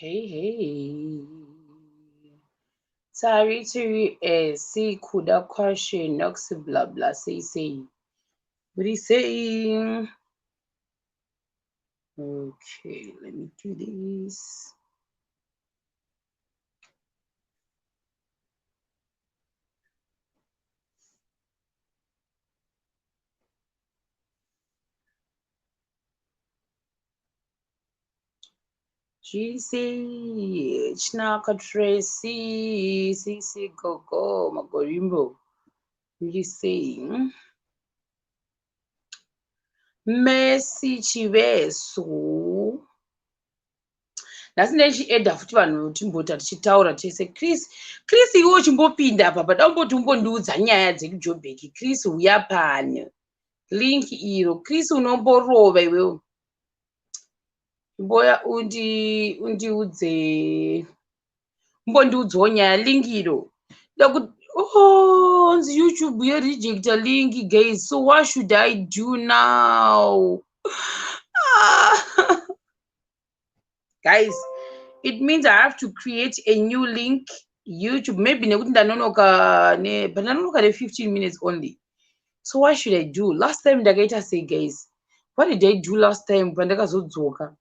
Hey, hey. Tari Tiri C Kuda Kwashe Nox blah blah say say. What do you say? Okay, let me do this. GC Chinaka Tracy CC Gogo Magorimbo. What do you say? Mercy Chivesu. Nhasi ndichiedha futi vanhu timbota tichitaura tese. Chris, Chris, iwe uchimbopinda apa pada umboti umbondiudza nyaya dzekuJobheki. Chris, uya pano link iro. Chris, unomborova iwewe. Mboya undiudze, umbondiudzewo nyaya, link iro. Oh, onzi YouTube yerejecta link, guys. So what should I do now? Guys, it means I have to create a new link. YouTube, maybe nekuti ndanonoka ne, but ndanonoka ne-15 minutes only. So what should I do? Last time ndakaita sei, guys? What did I do last time? Pandakazodzoka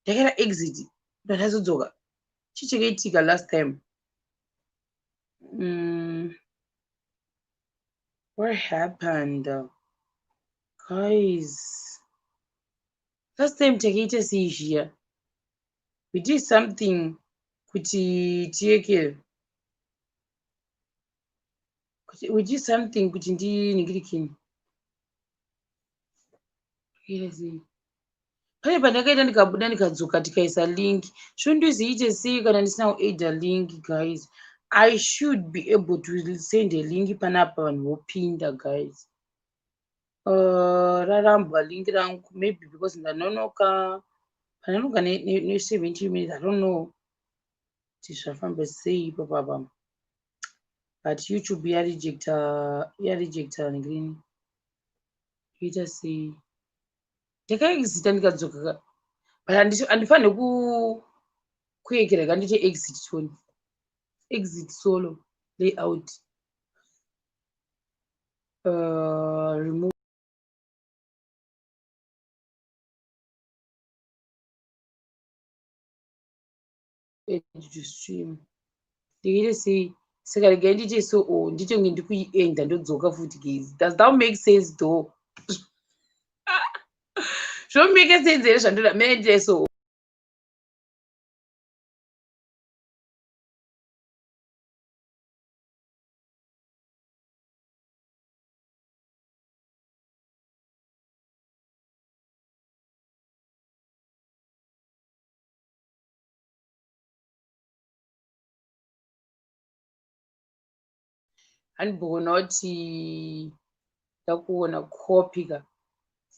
ndakaita exit, ndandazodzoka, chii chakaitika last time? What happened, guys? Last time takaita sei zviya? We did something kuti tiyekere kuti we did something kuti ndinhingirikini. Takaita sei? Pane pandakaita ndikabuda, ndikadzoka, tikaisa link. Zvondiziite sei kana ndisina kuadda link? Guys, I should be able to send a link panapa, vanhu vopinda. Guys, rarambwa link rangu, maybe because ndanonoka, pandanonoka ne-17 minutes. I don't know kuti zvafamba sei ipapapa, but YouTube yarejecta, yarejecta green. Ita sei? Ndakaexita ndikadzoka, but handifaniri kuekera ka ndiite exit toni, exit solo layout, remove edit stream. Ndikaite sei? Saka regai ndiite so, o nditonge ndikuienda, ndodzoka futi. Guys, does that make sense though? Zvomake sense here zvandoda? Mene ndite so. Handibona kuti ndakuona copy ka.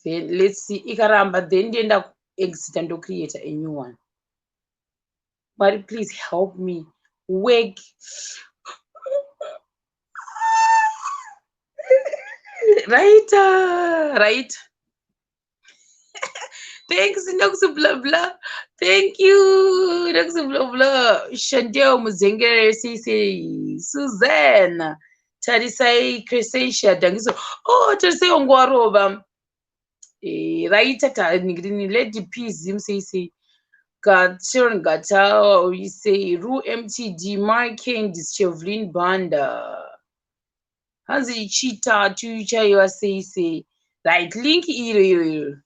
Then let's see, ikaramba then ndienda kuexita, ndocreata a new one. Mwari, please help me work right. Right, thanks Nox blah blah. Thank you, Nox blah blah. Shandel Muzengere, cc Susanna, Tarisai, Crescentia Dangiso. Oh, Tarisai ongwarova. Raita taningrini. Lady P Zim, say say. Sharon Gata, we say Ru MTD, Mark Candice, Chevlin Banda. Hanzi chitatu chaiva sei sei. Right, link iro iro iro.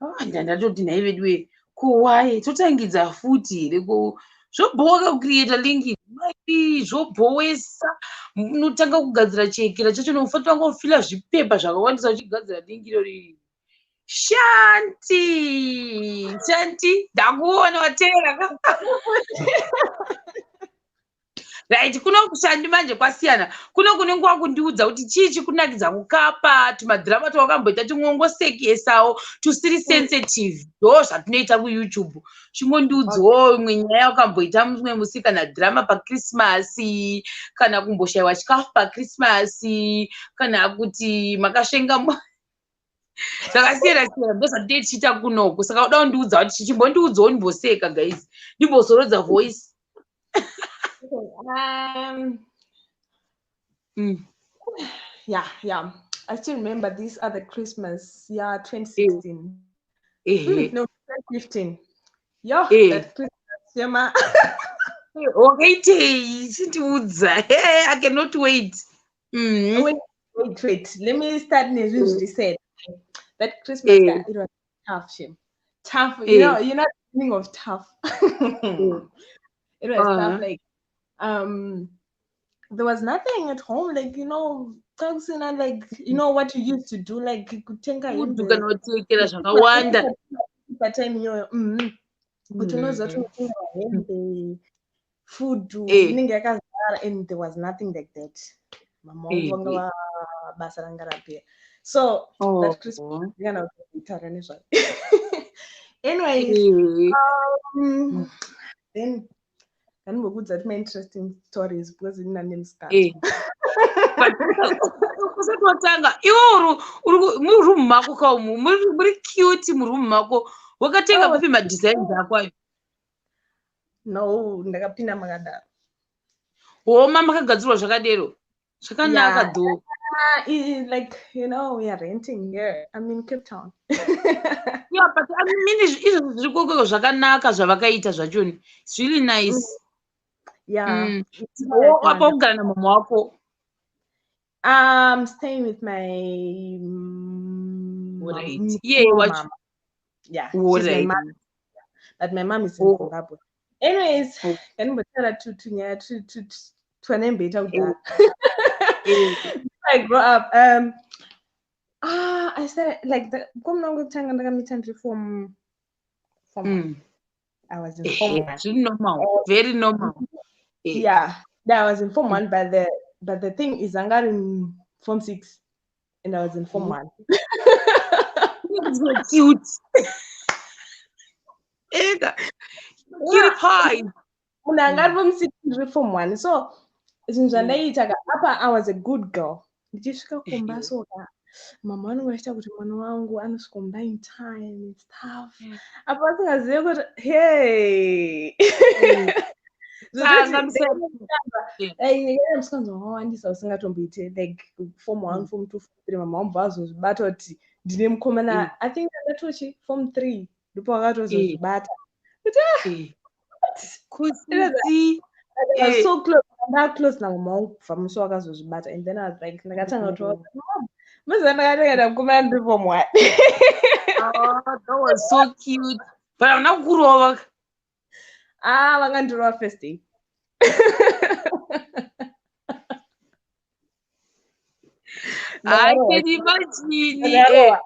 Ah, ndandatoti nhai vedu, ko why totangidza futi here? Ko zvobhowa kucreata link mai, zvobhowesa. Unotanga kugadzira chekera chacho, nofanira kungofila zvipepa zvakawandisa uchigadzira link irori. Shanti, Shanti, ndakuona wateera. Right, kuno kushandi manje kwasiyana. Kuno kunenge wakundiudza kuti chii chikunakidza kukapa, tumadhirama twawakamboita, tingongosekesawo tusiri sensitive. Ndo zvatinoita kuYouTube. Chingondiudzawo imwe nyaya wakamboita mumwe musi, kana dhirama paKrismasi, kana kumboshayiwa chikafu paKrismasi, kana kuti makasvenga. Zvakasiyana siyana, ndozvatinenge tichiita kunoku. Saka uda kundiudza kuti chimbondiudzawo ndimboseka, guys, ndimbozorodza voice. Yeah. I still remember this other Christmas, yeah, 2016. No, 2015. Yo, that Christmas, yeah, ma. Wakaitei? Chindiudza. Hey, I cannot wait. Wait, wait, wait. Let me start nezvinhu zviri sad. That Christmas, it was tough, shame. Tough, you know the meaning of tough. It was tough. Like, there was nothing at home. Like, kwakusina, like, you know what you used to do, like kutenga Food hembe. Kana kutekera zvakawanda. Patime iyoyo, kuti unoziva kuti unotenga hembe, food inenge yakazara, and there was nothing like that. Mama vangu vanga basa ranga rapera, so that Christmas ndingana kutaura nezvayo. Anyways, then ngandimbokuudza kuti my interesting stories, because ini nemusikana. But usati watanga, iwe uri muroom mako kaumu, muri cute muroom mako. Wakatenga Oh. kupi madesigns ako ayo? No, ndakapinda makadaro. Homa makagadzirwa zvakadero, zvakanaka though. Ah, like, we are renting here. I'm in Cape Town. Yeah, but I mean, izvozvo zviri kokoko zvakanaka zvavakaita zvachoni. It's really nice. Apa kugara namama wako? I'm staying with my Iye wacho? mama. Yeah, she's my mom, but my mom is in Zimbabwe. Anyways, ngandimbotaura tunyaya twanemboita kudhara. I grew up. I said like the mukomana wangu wekutanga ndakamita ndiri form one. I was in form one. Zviri normal, very normal. Yeah, I was in form one, but the thing is, I got in form six, and I was in form one. So cute. Ega. Cutie pie. Munhu anga ari form six, ndiri form one, so zvinhu zvandaiita ka apa, I was a good girl. Ndichisvika kumba, so ka mama vanenge vachiita kuti mwana wangu anosvika kumba in time and stuff. Apa vasingazivi kuti, hey, Tanga musikanzwa wakawandisa usingatomboite, like form one, form two, form three. Mama vangu vazozvibata kuti ndine mukomana. I think ndatochi form three ndipo vakatozozvibata. Kusisi. I was so close, nda close namama vangu kubva musi wakazozvibata. And then I was like, ndakatanga kuti, "Mom, muziva ndakatoenda mukomana ndiri form one." Oh, that was so cute. But hauna kukurova? Ah, vakandirova first day. I can imagine. Ndakarohwa.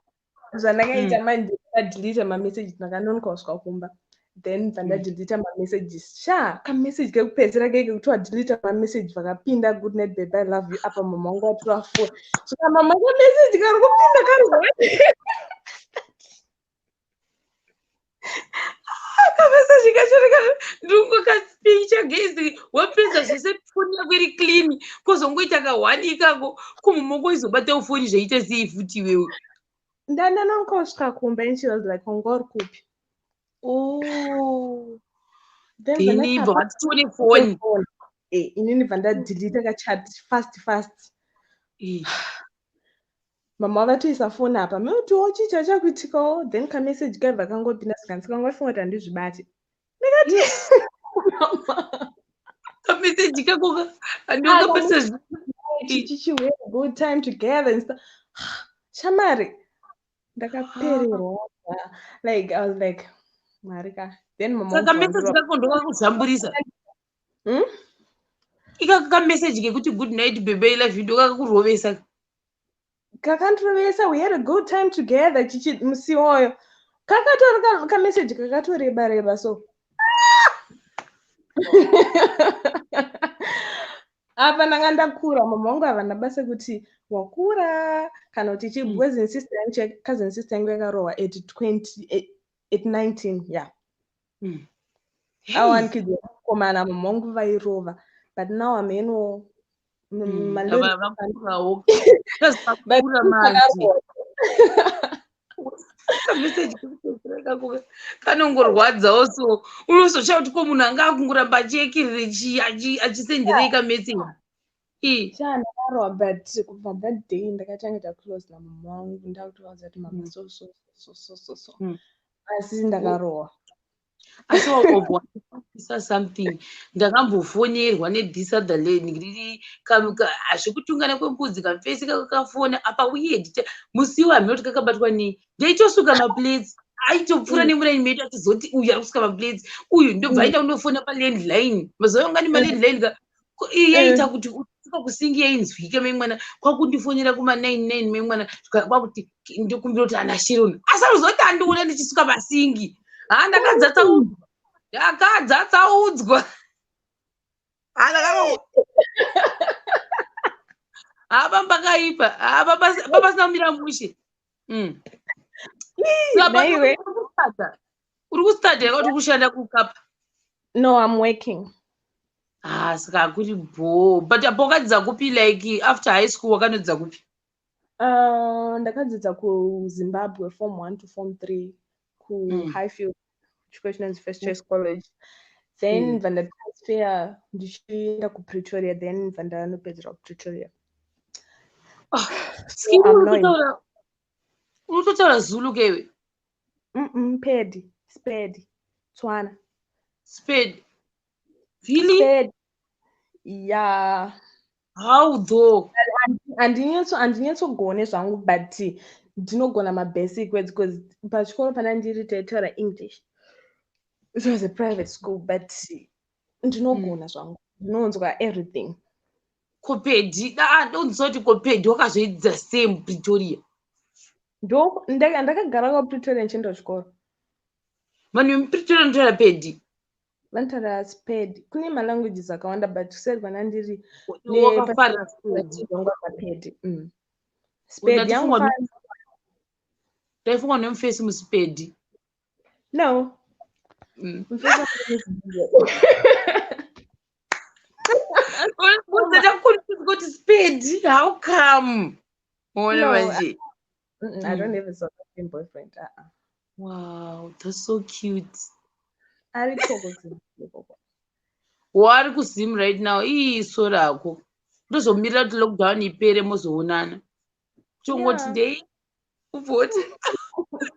Zvandakaita manje, ndadelete mamessages. Ndakanonoka kusvika kumba, then bva ndadelete mamessages. Sha, kamessage kekupedzisira keke kuti wadelete mamessage, vakapinda, "Good night baby, I love you." Apa mama vangu vatora phone. Saka mama, kamessage kari kupinda kari Kameseji kacho ndingokapicha gezi, wapedza zvese, foni yako iri clean, kozongoita kahwani ikako kumumoko, izobata foni zvaita sei futi iwewe? Ndandanonoka kusvika kumba and she was like, "Wanga uri kupi?" Oh. Then Then bva ibva vatitore foni. Inini bva ndadelete kachat fast fast. Mama vatoisa foni apa, mutiwo chii chakuitikawo? Then kameseji kaibva kangopinda, sikanzi kangofunga kuti handizvibati. Ndikati, "Mama." Kameseji kako handokapesa. Chichichi, we had a good time together and stuff. Shamari, ndakapererwa. Like, I was like, "Mwari ka." Then mama Saka vangu meseji kako ndokakuzvamburisa? Hmm? Ikako kameseji kekuti "Good night baby, I love you" ndokakakurovesa? Kakandirovesa. "We had a good time together," chichi, musi iwoyo kakatori kameseji kakatoreba reba. So apa ndanga ndakura. Mama vangu havana basa kuti wakura kana kuti chi, because sister yangu, cousin sister yangu yakarohwa at 20, at 19, yeah. Awa kids vakomana, mama vangu vairova, but now ameno. Vakurawo, vakura manje. Kameseji kekupedzisira kako kanongorwadzawo, so unozoshaya kuti ko munhu anga akungoramba achiekirire chii, achisenderei kameseji? Sha, ndakarwa, but kubva that day ndakatanga kuita close namama wangu. Ndakutovaudza kuti, "Mama, so so so so so so." Asi ndakarohwa. Asi wabva something. Ndakambofonerwa nethis other lady riri hazvikutungana kwembudzi, kamufesi kakafona apa weird. Musiwo hamina kuti kakabatwa nei. Ndaitosuka maplates, aitopfuura nemuraini medu achizoti, "Uyu ari kusuka maplates uyu." Ndobva aenda kundofona palandline. Mazuva anga ni malandline ka. Iyi yaita kuti usuka kusingi yainzwika maimwana, kwakundifonera kuma 9:09 maimwana, kwakuti, "Ndikumbira kuti ana Sharon." Asaruzoti andiona ndichisuka masingi. Ha, ndakadzatsaudzwa, ndakadzatsaudzwa. Hapa pakaipa, hapa pasina kumira mushe. Naiwe. Uri kustadha yakati kushanda kukapa? No, I'm working. Ah, saka hakuri bho. But apo wakadzidza kupi? Like, after high school wakanodzidza kupi? Ndakadzidza kuZimbabwe form 1 to form 3 kuHighfield, chikoro chinonzi First Choice College. Then bva ndatransfer ndichienda kuPretoria, then bva ndanopedzera kuPretoria. So unototaura Zulu kewe? Pedi, Spedi, Tswana. Sped, really? Spedi, yeah. How though? Handinyatsogone zvangu, but ndinogona mabasic words, because pachikoro pana ndiri taitaura English. It was a private school, but ndinogona zvangu, ndinonzwa everything. Kopedi, ndonzwa kuti kopedi wakazoidzidza sei muPretoria? Ndakagara kwaPretoria ndichienda kuchikoro. Vanhu vemuPretoria vanotaura Pedi? Vanotaura Spedi. Kune malanguages akawanda, but kuseri kwana ndiri Wakafarira Spedi? Pedi. Spedi yangu. Ndaifunga nemufesi muSipedi. No. Mufesi wangu muZimbabwe. Kuti Spedi, how come? Ona No, manje. I don't have a South African boyfriend. Uh-uh. Wow, that's so cute. Ari koko kuZimbabwe ikoko. Wari kuZim right now? Ii, so rako ndozomirira kuti lockdown ipere mozoonana, tongoti ndei ubvoti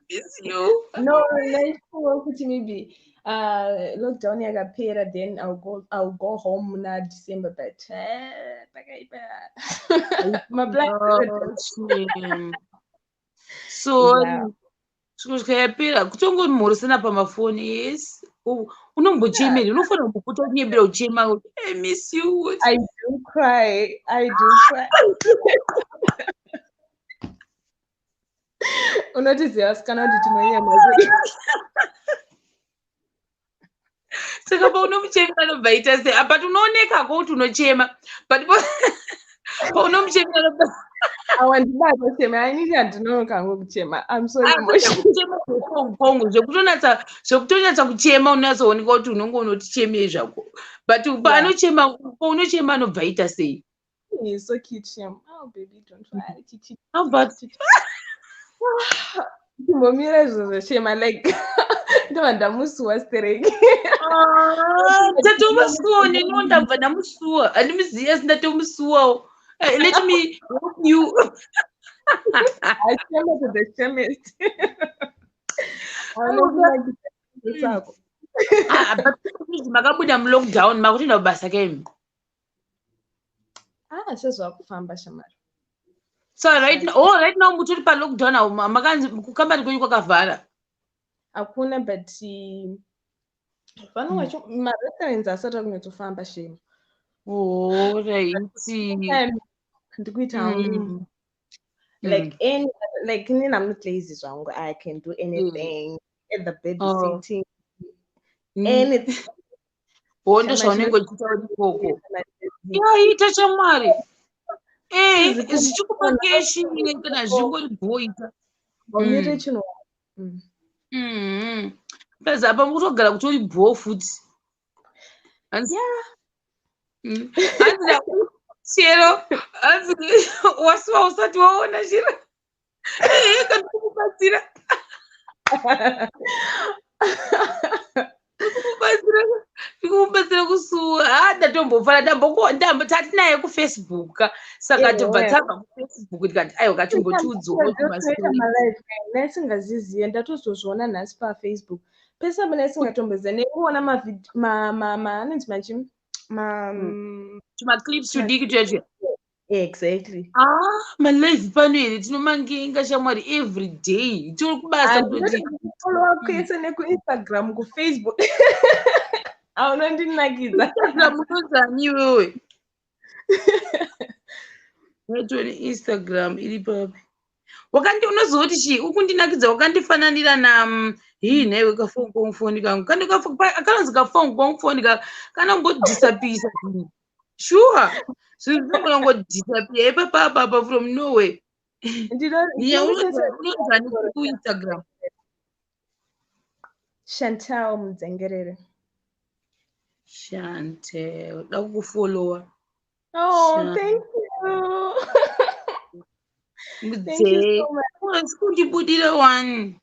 miss you. No, ndaifunga kuti maybe lockdown yakapera, then I'll go home muna December, but pakaipa. Maplan. Oh, shame. Sorry. Kusvika yapera kutongomhoresana pamafoni. Yes, unombochemeri, unofanira kumbokuta kunyembera uchema kuti, "I miss you." I do cry. I do cry. Unotiziva sikana kuti tinonyema. Saka paunomuchemera anobva aita sei? Ah, but unoonekako kuti unochema, but paunomuchemera anobva Awandibata chema. Ainini handinonoka hangu kuchema. I'm so emotional. Kuchema kongo zvekutonyatsa kuchema, unonyatsooneka kuti unonge unotichemei zvako, but paanochema, paunochema anobva aita sei? He's so cute, Shem. Oh, baby, don't worry. Chichi. Abva Chimbomira izvozvo, shema, like ndobva ndamusuwa stereki. Tatomusuwa neniwo, ndabva ndamusuwa. Handimuzivi asi ndatomusuwawo. Let me help you. Achema to the shemest. Sako. Ah, but makabuda mulockdown makutoenda kubasa kaimi? Ah, sezvakufamba, shamari. So right now, oh, right now mutori palockdown? Awo makanzi kukambani kwenyu kwakavhara? Hakuna, but vanhu vacho marestaurants asati akunyatsofamba, shema. Oh, right. Ndikuita hangu like any, like inini I'm not lazy zvangu. I can do anything at the babysitting, anything. Oh, ndo zvaunenge uchiita uri ikoko. Yaita chamwari, zvichikupa keshi kana zvingori bhoita. Haumire chinhu. Plus apa mukutogara kutori bho futi. Hanzi chero hanzi wasiwa usati waona chiro, kana kukubatsira. Ndikumubatsira kusuwa. Ha, ndatombofara ndambo tati naye kuFacebook ka. Saka tobva tabva kuFacebook tikati aiwa, kachimbotiudzawo. Ndaisingazizive, ndatozozviona nhasi paFacebook. Pese apa ndaisingatomboziva, nekuona anonzi machi Tumaclips tudiki tuyacho. Exactly. Ah, malive pano here, tinomangenga shamwari every day. Tiri kubasa kutoti Followa kwese, nekuInstagram, kuFacebook, aunondinakidza. Instagram unozani iwewe? Waitoni Instagram iri papi? Wakandi unozoti chii? Ukundinakidza, wakandifananira na hii nhaiwe, kafoni komufoni kangu kanonzi kafoni komufoni kanombodisapisa sure, zvinhu zvinogona kungodisapia ipapapapa from nowhere. Unonzani kuInstagram? Chantal Mudzengerere. Chantel, da kukufollowa. Oh, thank you. Thank you so much. Asi kundibudira one.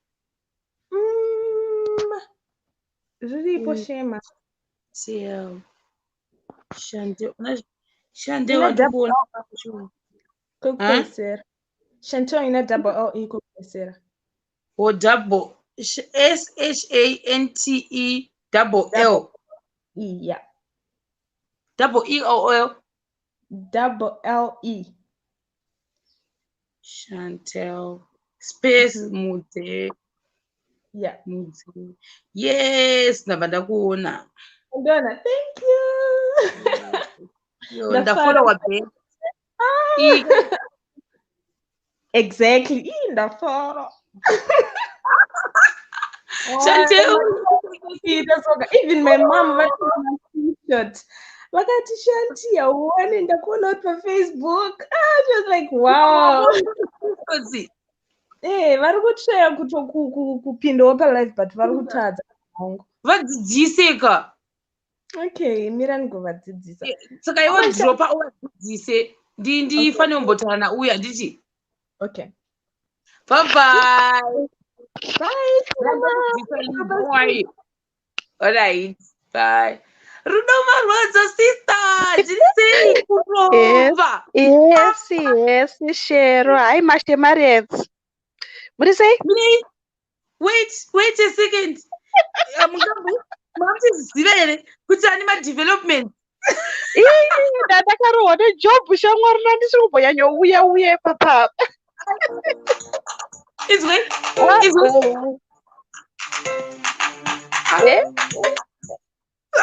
Zviripo shema. Sel Chantel, Chantel. Ine double Watikuona. Kwekupedzisira. Chantel ine double L E kwekupedzisira. O, double S H A N T E double L. E, yeah. Double E O L. Double L E. Chantel space Mudze. Yeah. Mudze, yes, ndabva ndakuona. Ndona, thank you. Yo, Ndafara. ndafollowa back. Exactly. Ii, ndafara. Chantel. Ita soka. Even my mom vatora screenshot. Vakati, "Shanti, hauone, ndakuona uri paFacebook." Ah, she was like, "Wow." Kotsi. Eh, vari kutraya kupindawo palive, but vari kutadza hangu. Vadzidzise ka. Okay, mira ndigovadzidzisa. Saka iwe dropa uvadzidzise, ndifanire kumbotaura nauyu, handiti? Okay. Bye bye. Bye. Don't worry. All right. Bye. Rudo Marwadzo sister, ndiri sei kurova? Yes, Shero. Hayi, mashemarians. Muri sei? Wait, wait a second. Mamuchiziva here kuti ane madevelopment? Ii, ndandakarohwa nejob shamwari, ndandisiri kumbonyanyouya uya ipapa. Izwe, izwe. Eh?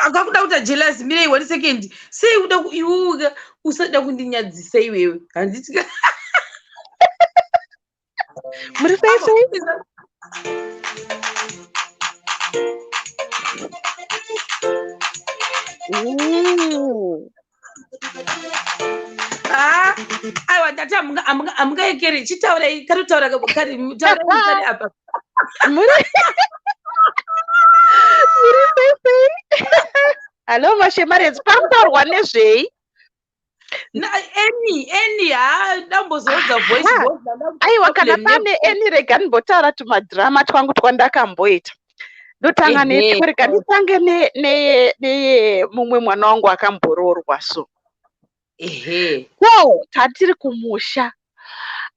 Akakuda kuita jealous, mirei one second. Sei uda iwewe usada kundinyadzisa iwewe? Handiti? Muri sei sei? Ah, aiwa, ndati hamungaekeri. Chitaurai, katotaura kari, taurai kari apa. Muri sei sei? Hello, mashemarians. Pari kutaurwa nezvei? Any ha, dambozoudza voice. Aha. Voice, Aiwa, kana problem pane any, rega ndimbotaura tumadhirama twangu twandakamboita. Ndotanga rega nditange neye mumwe mwana wangu akamboroorwa so. Ko tatiri kumusha.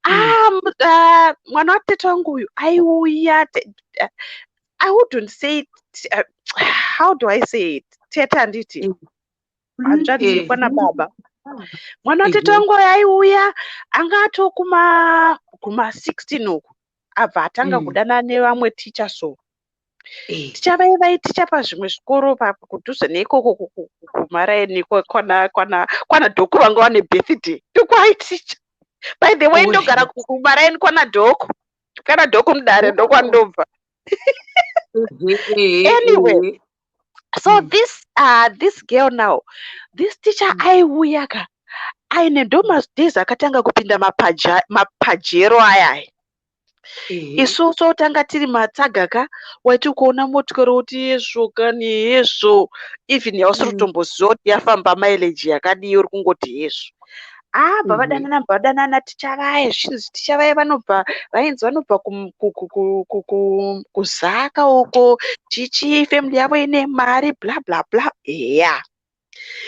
Ah, mwana watete wangu uyu aiuya, I wouldn't say it, how do I say it, tete handiti, hanzvadzi yekwana baba. Mwana watete wangu uyu aiuya, anga atokuma kuma 16 uku, abva atanga kudanana nevamwe ticha so. Ticha vai vaiticha pazvimwe zvikoro kudhuze neikoko kumaraini kwana dhoku vanga vane birthday, ndokwaiticha. By the way, ndogara kumaraini kwana dhoko, kana dhoko mudare, ndokwandobva. Anyway, so this girl now, this teacher aiuya ka aine, ndo madays akatanga kupinda mapajero ayaya. Isusu tanga tiri matsaga ka, waiti kuona motikari woti yezvo kani, yezvo, even yausiri kutomboziva kuti yafamba mileage yakadii, uri kungoti yezvo. Bva vadanana, bva vadanana tichavaya, zvichinzi tichavaya vanobva, vainzi vanobva kuZaka uko, chichi family yavo ine mari, bla bla bla, eya.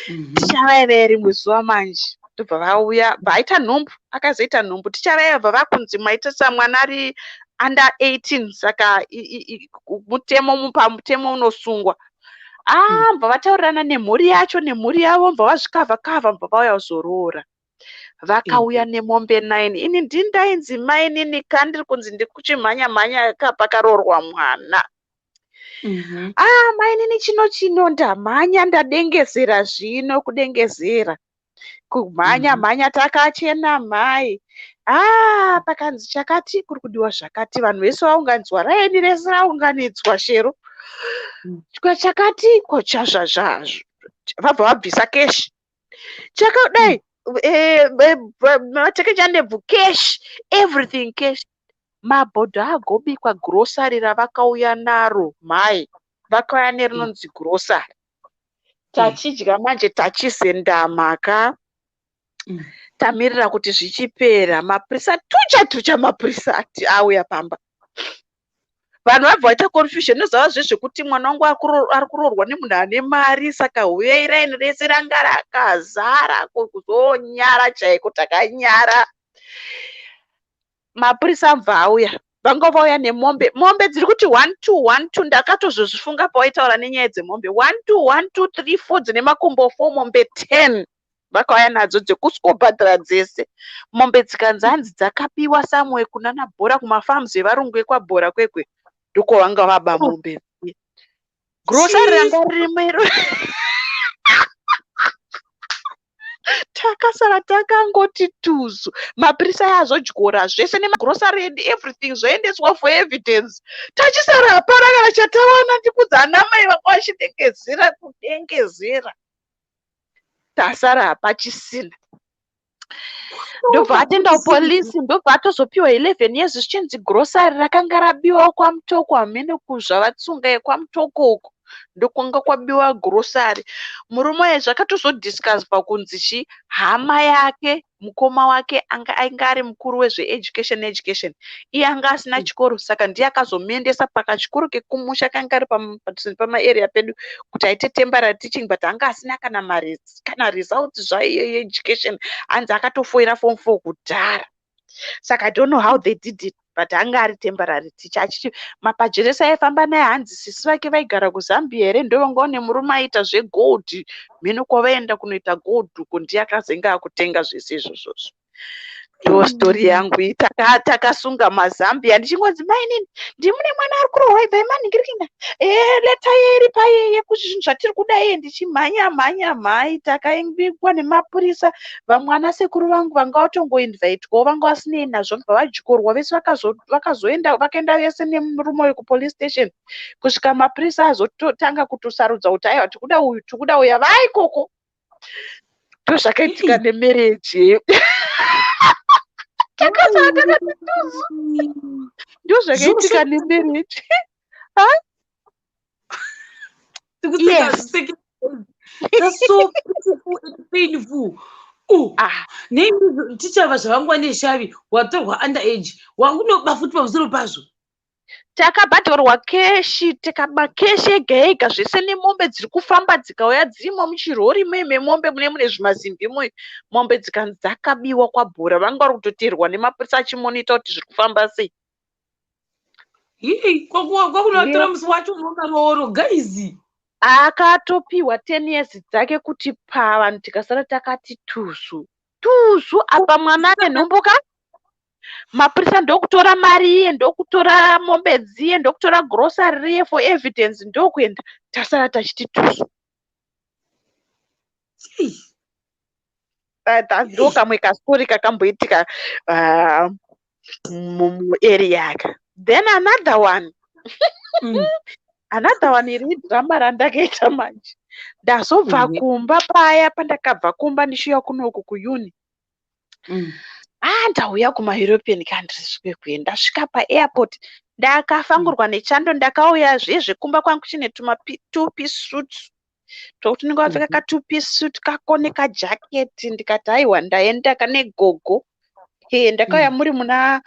Tichavaya vaya rimwe zuva manje ndobva vauya, bva aita nhumbu, akazoita nhumbu tichavaya, bva vakunzi maita samwana ari under 18, saka mutemo, pamutemo unosungwa. Bva vataurirana nemhuri yacho, nemhuri yavo, bva vazvikavha kavha, bva vauya kuzoroora. Vakauya nemombe 9. Ini ndini ndainzi mainini kandiri kunzi ndiri kuchimhanya mhanya pakaroorwa mwana. Mainini chino chino ndamhanya, ndadengezera zvino, kudengezera, kumhanya mhanya, takachena mhai. Pakanzi chakati kuri kudiwa zvakati, vanhu vese vaunganidzwa, raini rese raunganidzwa, shero chakati kochazvazvazvo, vabva vabvisa cash chakadai, matekechandebvu cash, everything cash. Mabhodho agobikwa, grocery ravakauya naro mhai, vakauya nerinonzi grocery. Tachidya manje, tachizendama ka, tamirira kuti zvichipera. Mapurisa tucha tucha, mapurisa ati auya pamba, vanhu vabva vaita confusion. Nozava zvezvekuti mwana wangu ari kuroorwa nemunhu ane mari, saka huyai, raini rese ranga rakazara, kuzonyara chaiko, takanyara. Mapurisa abva auya, vanga vauya nemombe, mombe dziri kuti 1 2 1 2. Ndakatozozvifunga pawaitaura nenyaya dzemombe. 1 2 1 2 3 4, dzine makumbo 4, mombe 10 vakauya nadzo dzekuswobhadhara dzese. Mombe dzikanzi hanzi dzakabiwa somewhere kunana Bhora, kumafarms evarungu ekwaBhora kwekwe, ndiko vanga vaba mombe. Grocery ranga ririmo, takasara takangoti tuzu. Mapurisa azodyora zvese nemagrocery and everything, zvoendeswa for evidence. Tachisara hapana kana chatawana. Ndikudza ana mai vanga vachidengezera, kudengezera, tasara hapachisina. Ndobva atenda kupolisi, ndobva atozopiwa 11 years, zvichinzi grocery rakanga rabiwa kwaMutoko, hamene kuzvavatsunga yekwaMutoko uko ndokwanga kwabiwa grocery. Murume uyu zvakatozodiscusswa kunzi chi hama yake, mukoma wake anga ainge ari mukuru wezveeducation, education, iye anga asina chikoro, saka ndiye akazomuendesa pakachikoro kekumusha kanga ari pamaarea pedu kuti aite temporary teaching, but anga asina kana mari kana results zvayo yeeducation, hanzi akatofoira form 4 kudhara. Saka I don't know how they did it, but anga ari temporary teacher, achiti mapajeresi aifamba naye, hanzi sisi vake vaigara kuZambia here, ndovanga une murume aiita zvegold, mhino kwavaenda kunoita gold uko, ndiye akazenge akutenga zvese izvozvozvo. Ndo story yangu iyi. Takasunga maZambia, ndichingonzi mainini ndimune mwana ari kurohwa, ibvai manhingirikina, letter iri paye yekuti zvinhu zvatiri kuda iye, ndichimhanya mhanya mhai. Takaibikwa nemapurisa, vamwe ana sekuru vangu vanga vatongoinvitwawo, vanga vasinei nazvo, bva vadyorwa vese, vakazoenda, vakaenda vese nemurume uyu kupolice station, kusvika mapurisa azotanga kutosarudza kuti aiwa, tikuda uyu, tikuda uya, vaikoko. Ndozvakaitika nemarriage, takasara takati tuzu. Ndozvakaitika nemarriage. Yes. That's so beautiful and painful. Oh, nei tichava zvavangwa neshavi, watorwa under age, wakunoba futi pamusoro pazvo. Takabhadharwa cash, tikaba cash ega ega, zvese nemombe dziri kufamba, dzikauya dzirimo muchirori memombe, mune zvimazimbi muyo, mombe dzikanzi dzakabiwa kwaBhora, vanga vari kutoteerwa nemapurisa achimonita kuti zviri kufamba sei. Hii, kwakunovatora musi wacho unokarooro guys. Akatopiwa 10 years dzake kuti pavanhu, tikasara takati tuzu tuzu. Apa mwana ane nhumbu ka, mapurisa ndokutora mari iye, ndokutora mombe dziye, ndokutora grocery riye for evidence, ndokuenda, tasara tachiti tuzu. Chii. Ndo kamwe kastori kakamboitika muarea aka. Then another one, another one iri drama randakaita manje. Ndazobva kumba paya, pandakabva kumba ndichiuya kunoku kuuni, ndauya kumaEuropean countries kwekwe, ndasvika paairport, ndakafangurwa nechando, ndakauya zvezve kumba kwangu chine tuma two piece suits. Tokuti unenge wapfeka ka2-piece suit kako nekajaketi. Ndikati, "Aiwa, ndaenda kane gogo." Ndakauya muri muna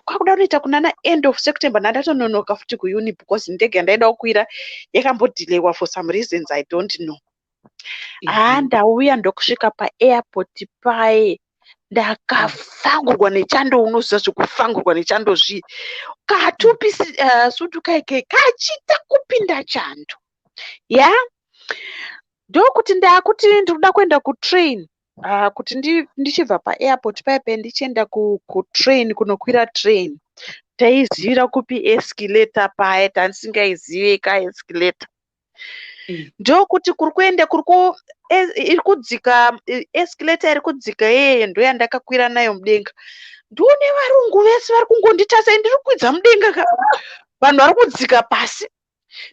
kwakuda kunoita kunana end of September. Ndandatononoka futi kuuni because ndege yandaida kukwira yakambodhilewa for some reasons I don't know. Haa, ndauya ndokusvika paairport paye, ndakafangurwa nechando. Unoziva zvekufangurwa nechando zvii? Ka2-piece suit kaike kachita kupinda chando ya. Ndokuti ndakuti ndikuda kuenda kutrain, kuti ndichibva paairport paipai ndichienda kutrain, kunokwira train. Taizivira kupi escalator paya? Tandisingaizive kaescalator. Ndokuti kuri kuenda kuri iri kudzika, escalator iri kudzika iyeye, ndoyandakakwira nayo mudenga. Ndione varungu vese vari kungonditarisa. Ndiri kukwidza mudenga ka, vanhu vari kudzika pasi.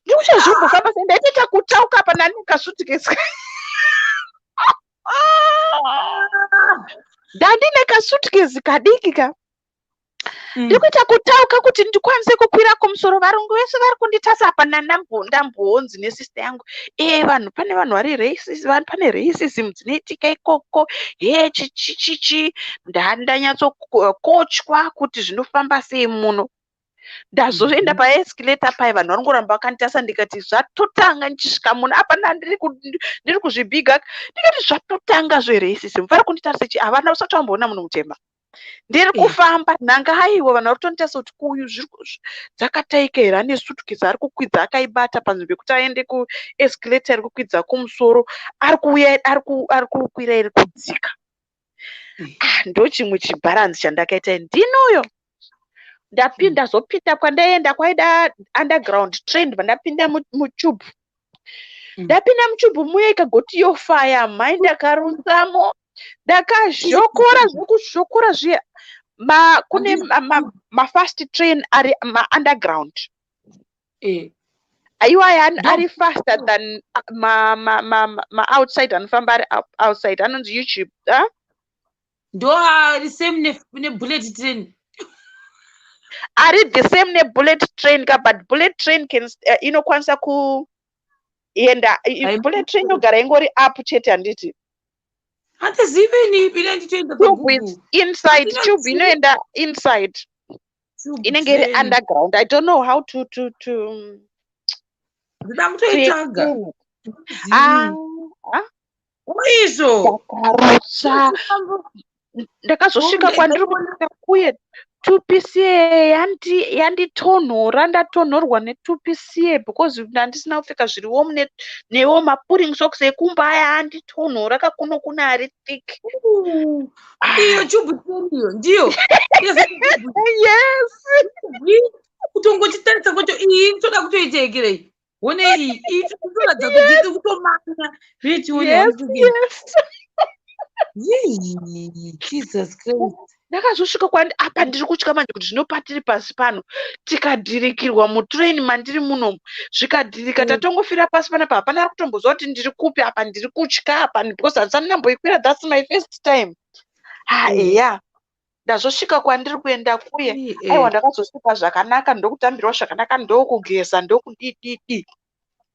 Ndiri kuita zvombofamba sei? Ndaitoita kutauka pana nekasutikesi. Ndandine kasutikesi kadiki ka. Ndiri kuita kutauka kuti ndikwanise kukwira kumusoro. Varungu vese vari kunditarisa. Apa ndambonzi nesister yangu, vanhu, pane vanhu vari racist, vanhu, pane racism dzinoitika ikoko he, chichichichi. Ndanyatsokochwa kuti zvinofamba sei muno. Ndazoenda paescalator pai, vanhu vanongoramba vakanditarisa. Ndikati, "Zvatotanga." Ndichisvika muno apa ndiri kuzvibhiga. Ndikati, "Zvatotanga zveracism, vari kunditarisa chi? Havana usati wamboona munhu mutema." Ndiri kufamba nhanga, aiwa, vanhu vari kutonditarisa kuti kuyu dzakataika here, ane sutukesi ari kukwidza akaibata. Panzvimbo yekuti aende kuescalator iri kukwidza kumusoro, ari kuuya ari kukwira iri kudzika. Ah, ndo chimwe chibharanzi chandakaita. Ndinuyo ndapinda, zopinda kwandaenda kwaida underground train. Vandapinda mutube, ndapinda mutube muya, ikagoti yofaya. Mhai, ndakarutsamo, ndakazhokora zvekuzhokora zviya. Kune mafast train ari maunderground. Iwaya ari faster than maoutside anofamba ari outside, anonzi YouTube, ah? Ndo ari same nebullet train? Ari the same nebullet train ka, but bullet train can inokwanisa kuenda bullet train inogara ingori up chete, handiti? Handizive ini, ina nditoenda. Tube is inside. Tube inoenda inside, inenge iri underground. I don't know how to Ndida kutoitsvaga. Ah. Izvo. Ndakarutsa, ndakazosvika kwandiri kuenda kuye, 2-piece yanditonhora. Ndatonhorwa ne2-piece because ndandisina kupfeka zviri warm, newo mapulling socks ekumba aya anditonhora kakuno kuna ari thick. Iyo tube train iyo ndiyo? Yes. Kutongochitarisa kwacho, iyi toda kutoiteekerei? One iyi, iyi toratidza kuti iri kutomanya zvichione. Yes. Jesus Christ. Ndakazosvika kwandi apa, ndiri kutya manje kuti zvino patiri pasi pano tikadhirikirwa mutrain mandiri munomu, zvikadhirika, tatongofira pasi panapa, hapana ari kutomboziva kuti ndiri kupi. Apa ndiri kutya apa because handisati ndamboikwira, that's my first time. Ha, eya, ndazosvika kwandiri kuenda kuye. Aiwa, ndakazosvika zvakanaka, ndokutambirwa zvakanaka, ndokugeza, ndokudididi,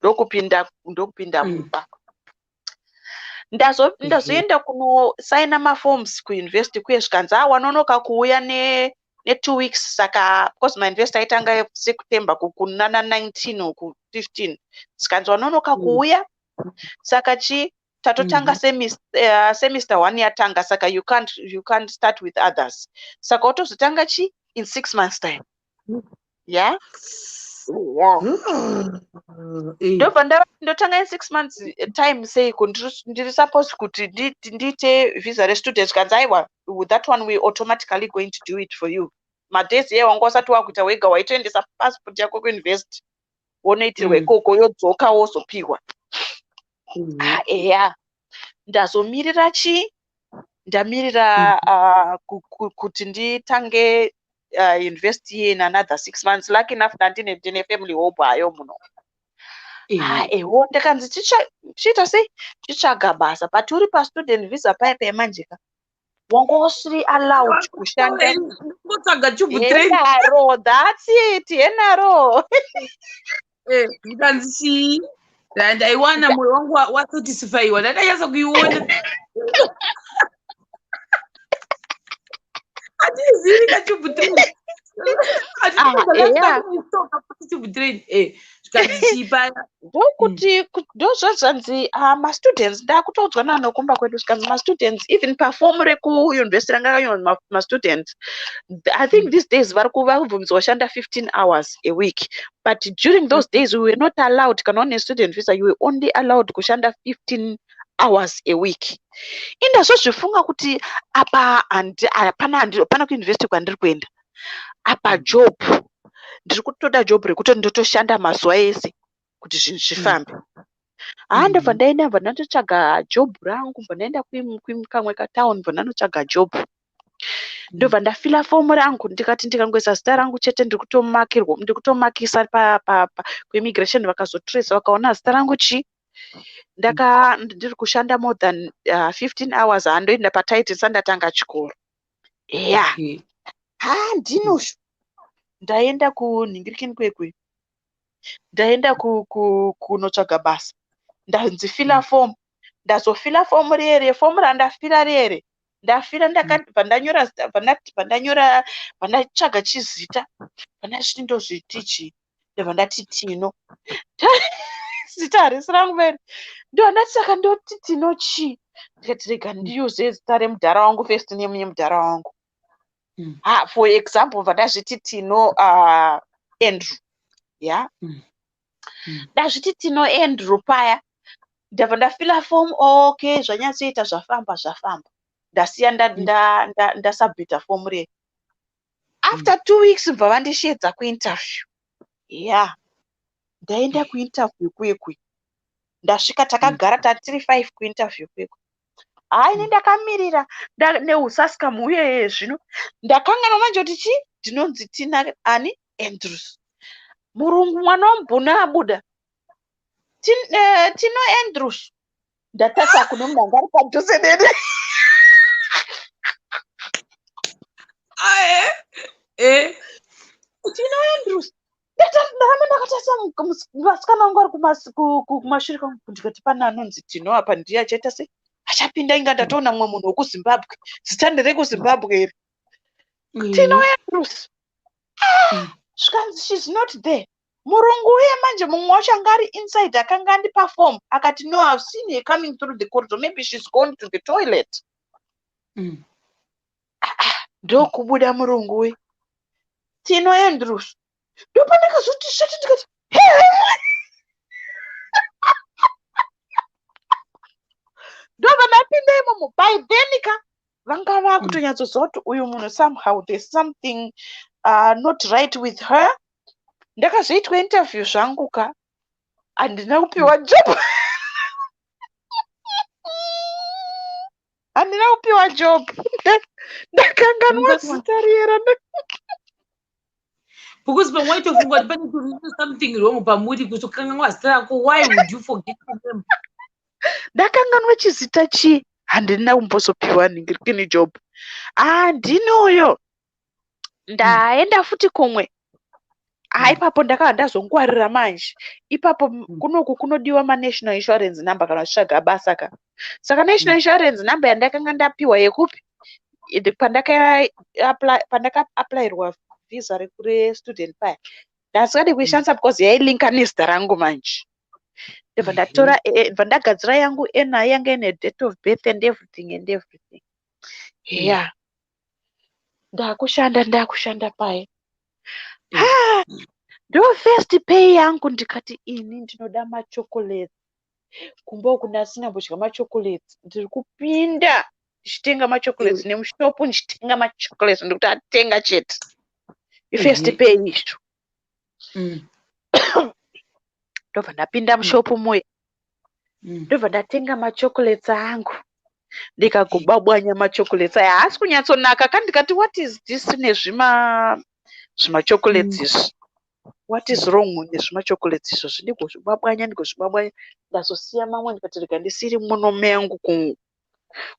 ndokupinda mumba. Ndazoenda kunosaina maforms kuuniversity kuye, zvikanzi, "A, wanonoka kuuya ne2 weeks." Saka because mauniversity aitanga September kunana 19 uku, 15, zvikanzi, "Wanonoka kuuya, saka chi tatotanga semester one yatanga, saka you can't start with others, saka wotozotanga chi in 6 months time." Yeah. Ndobva ndotanga in 6 months time seiko? Ndiri supposed kuti ndiite visa restudent. Kanzi, "Aiwa, with that one we automatically going to do it for you." Madays iye wanga usati wakuita wega, waitoendesa passport yako kuuniversity, wonoitirwa ikoko, yodzoka, wozopiwa. Ah, eya, ndazomirira chi ndamirira kuti nditange university in another 6 months. Lucky enough, ndandine ndine family hope hayo muno. Ah, ewo, ndakanzi chiita sei, chitsvaga basa, but uri pastudent visa paya paya manje ka, wanga usiri allowed kushanda. Ngotsvaga tube train. Henaro, that's it, henaro. Zvikanzi chii? Ndaiwana mwoyo wangu wasatisfyiwa, ndakanyatsa kuiona. Hatizivi katube train. Tube train, zvikanzi chii paya? Ndokuti ndozvazvanzi mastudents, ndakutoudzwa nanokumba kwedu, zvikanzi mastudents, even pafomu rekuuniversity ranga rakanyorwa mastudents, I think these days vari kubvumidzwa kushanda 15 hours a week, but during those days we were not allowed. Kana une student visa, you were only allowed kushanda 15 hours a week. Indazozvifunga kuti apa hapana, hapana kuuniversity kwandiri kuenda apa, job ndiri kutoda, job rekuti ndotoshanda mazuva ese kuti zvinhu zvifambe. Haa, ndobva ndaenda, bva ndandotsvaga job rangu, bva ndaenda kamwe katown, bva ndandotsvaga job, ndobva ndafila fomu rangu, ndikati ndikangoisa zita rangu chete, ndiri kutomakirwa, ndiri kutomakisa kuimmigration. Vakazotrace, vakaona zita rangu chi ndaka ndiri kushanda more than 15 hours, handoenda pataiti sandatanga chikoro ya. Ha, ndinosho ndaenda kunhingirikini kwekwe, ndaenda kunotsvaga basa, ndanzi fila fomu. Ndazofila fomu rere, fomu randafila rere, ndafila, ndakabva ndanyora zita, bva ndanyora, bva ndatsvaga chizita, bva ndachiti ndozviti chii, ndobva ndati Tino. Zita harisi rangu vere. Ndobva ndati saka ndoti Tino chii? Ndikati rega ndiyuze zita remudhara wangu, first name yemudhara wangu. Ha, for example, bva ndazviti Tino Andrew ya. Ndazviti Tino Andrew paya, ndabva ndafila fomu. Okay, zvanyatsoita, zvafamba, zvafamba. Ndasiya ndasubmita fomu rei. After 2 weeks bva vandishedza kuinterview ya. Ndaenda kuinterview kwekwe, ndasvika, takagara tatiri five kuinterview kwekwe. Hai, ini ndakamirira neusaskamu uyeye. Zvino ndakanganwa manje kuti chi ndinonzi Tina ani Andrews. Murungu mwana wamubhunu abuda, Tino Andrews. Ndatasa kune munhu anga ari padhuze neni. Ah, eh. Eh. Tino Andrews. Ndaramba ndakatarisa vasikana vangu vari kumashure kwangu, ndikati pane anonzi Tino apa, ndiye achaita sei, achapinda. Inga ndatoona mumwe munhu wekuZimbabwe, zita nderekuZimbabwe iri, Tino Andrews. Zvikanzi she's not there. Murungu uye manje mumwe wacho anga ari inside, akanga andipa form, akati, "No, I've seen her coming through the corridor. Maybe she's gone to the toilet." Ndokubuda murungu uye, "Tino Andrews." Ndopandakazoti shati, ndikati, ndobva ndapinda imomo. By then ka vanga vakutonyatsoziva kuti uyu munhu, somehow there's something not right with her. Ndakazoitwa interview zvangu ka, handina kupiwa job, handina kupiwa job. Ndakanganwa zita riyera. Because pamwe waitofunga kuti pane something wrong pamuri, kutokanganwa zita rako. Why would you forget your name? Ndakanganwa chizita chii. Handina kumbozopiwa nhingirikini job. Ah, ndini uyo ndaenda futi kumwe. Ha, ipapo ndakabva ndazongwarira manje ipapo. Kunoku kunodiwa manational insurance number kana uchitsvaga basa ka. Saka national insurance number yandakanga ndapiwa yekupi pandakaapplyirwa visa restudent paya, ndasingadi kuishandisa because yailinka nezita rangu manje. Ndobva ndatora, bva ndagadzira yangu ena yanga ine date of birth and everything and everything. Ya, ndakushanda, ndakushanda paya. Ha, ndo first pay yangu, ndikati ini ndinoda machocolates. Kumba uku ndasingambodya machocolates. Ndiri kupinda ndichitenga machocolates nemushopu, ndichitenga machocolates, ndikuti atenga chete, ifirst pay izvo. Ndobva ndapinda mushopu muya, ndobva ndatenga machocolates angu, ndikagobabwanya machocolates aya, haasi kunyatsonaka ka. Ndikati, "What is this nezvima zvimachocolates izvi? What is wrong nezvimachocolates izvozvi?" Ndigozvibabwanya, ndigozvibabwanya, ndazosiya mamwe, ndikati rega ndisiri muno meyangu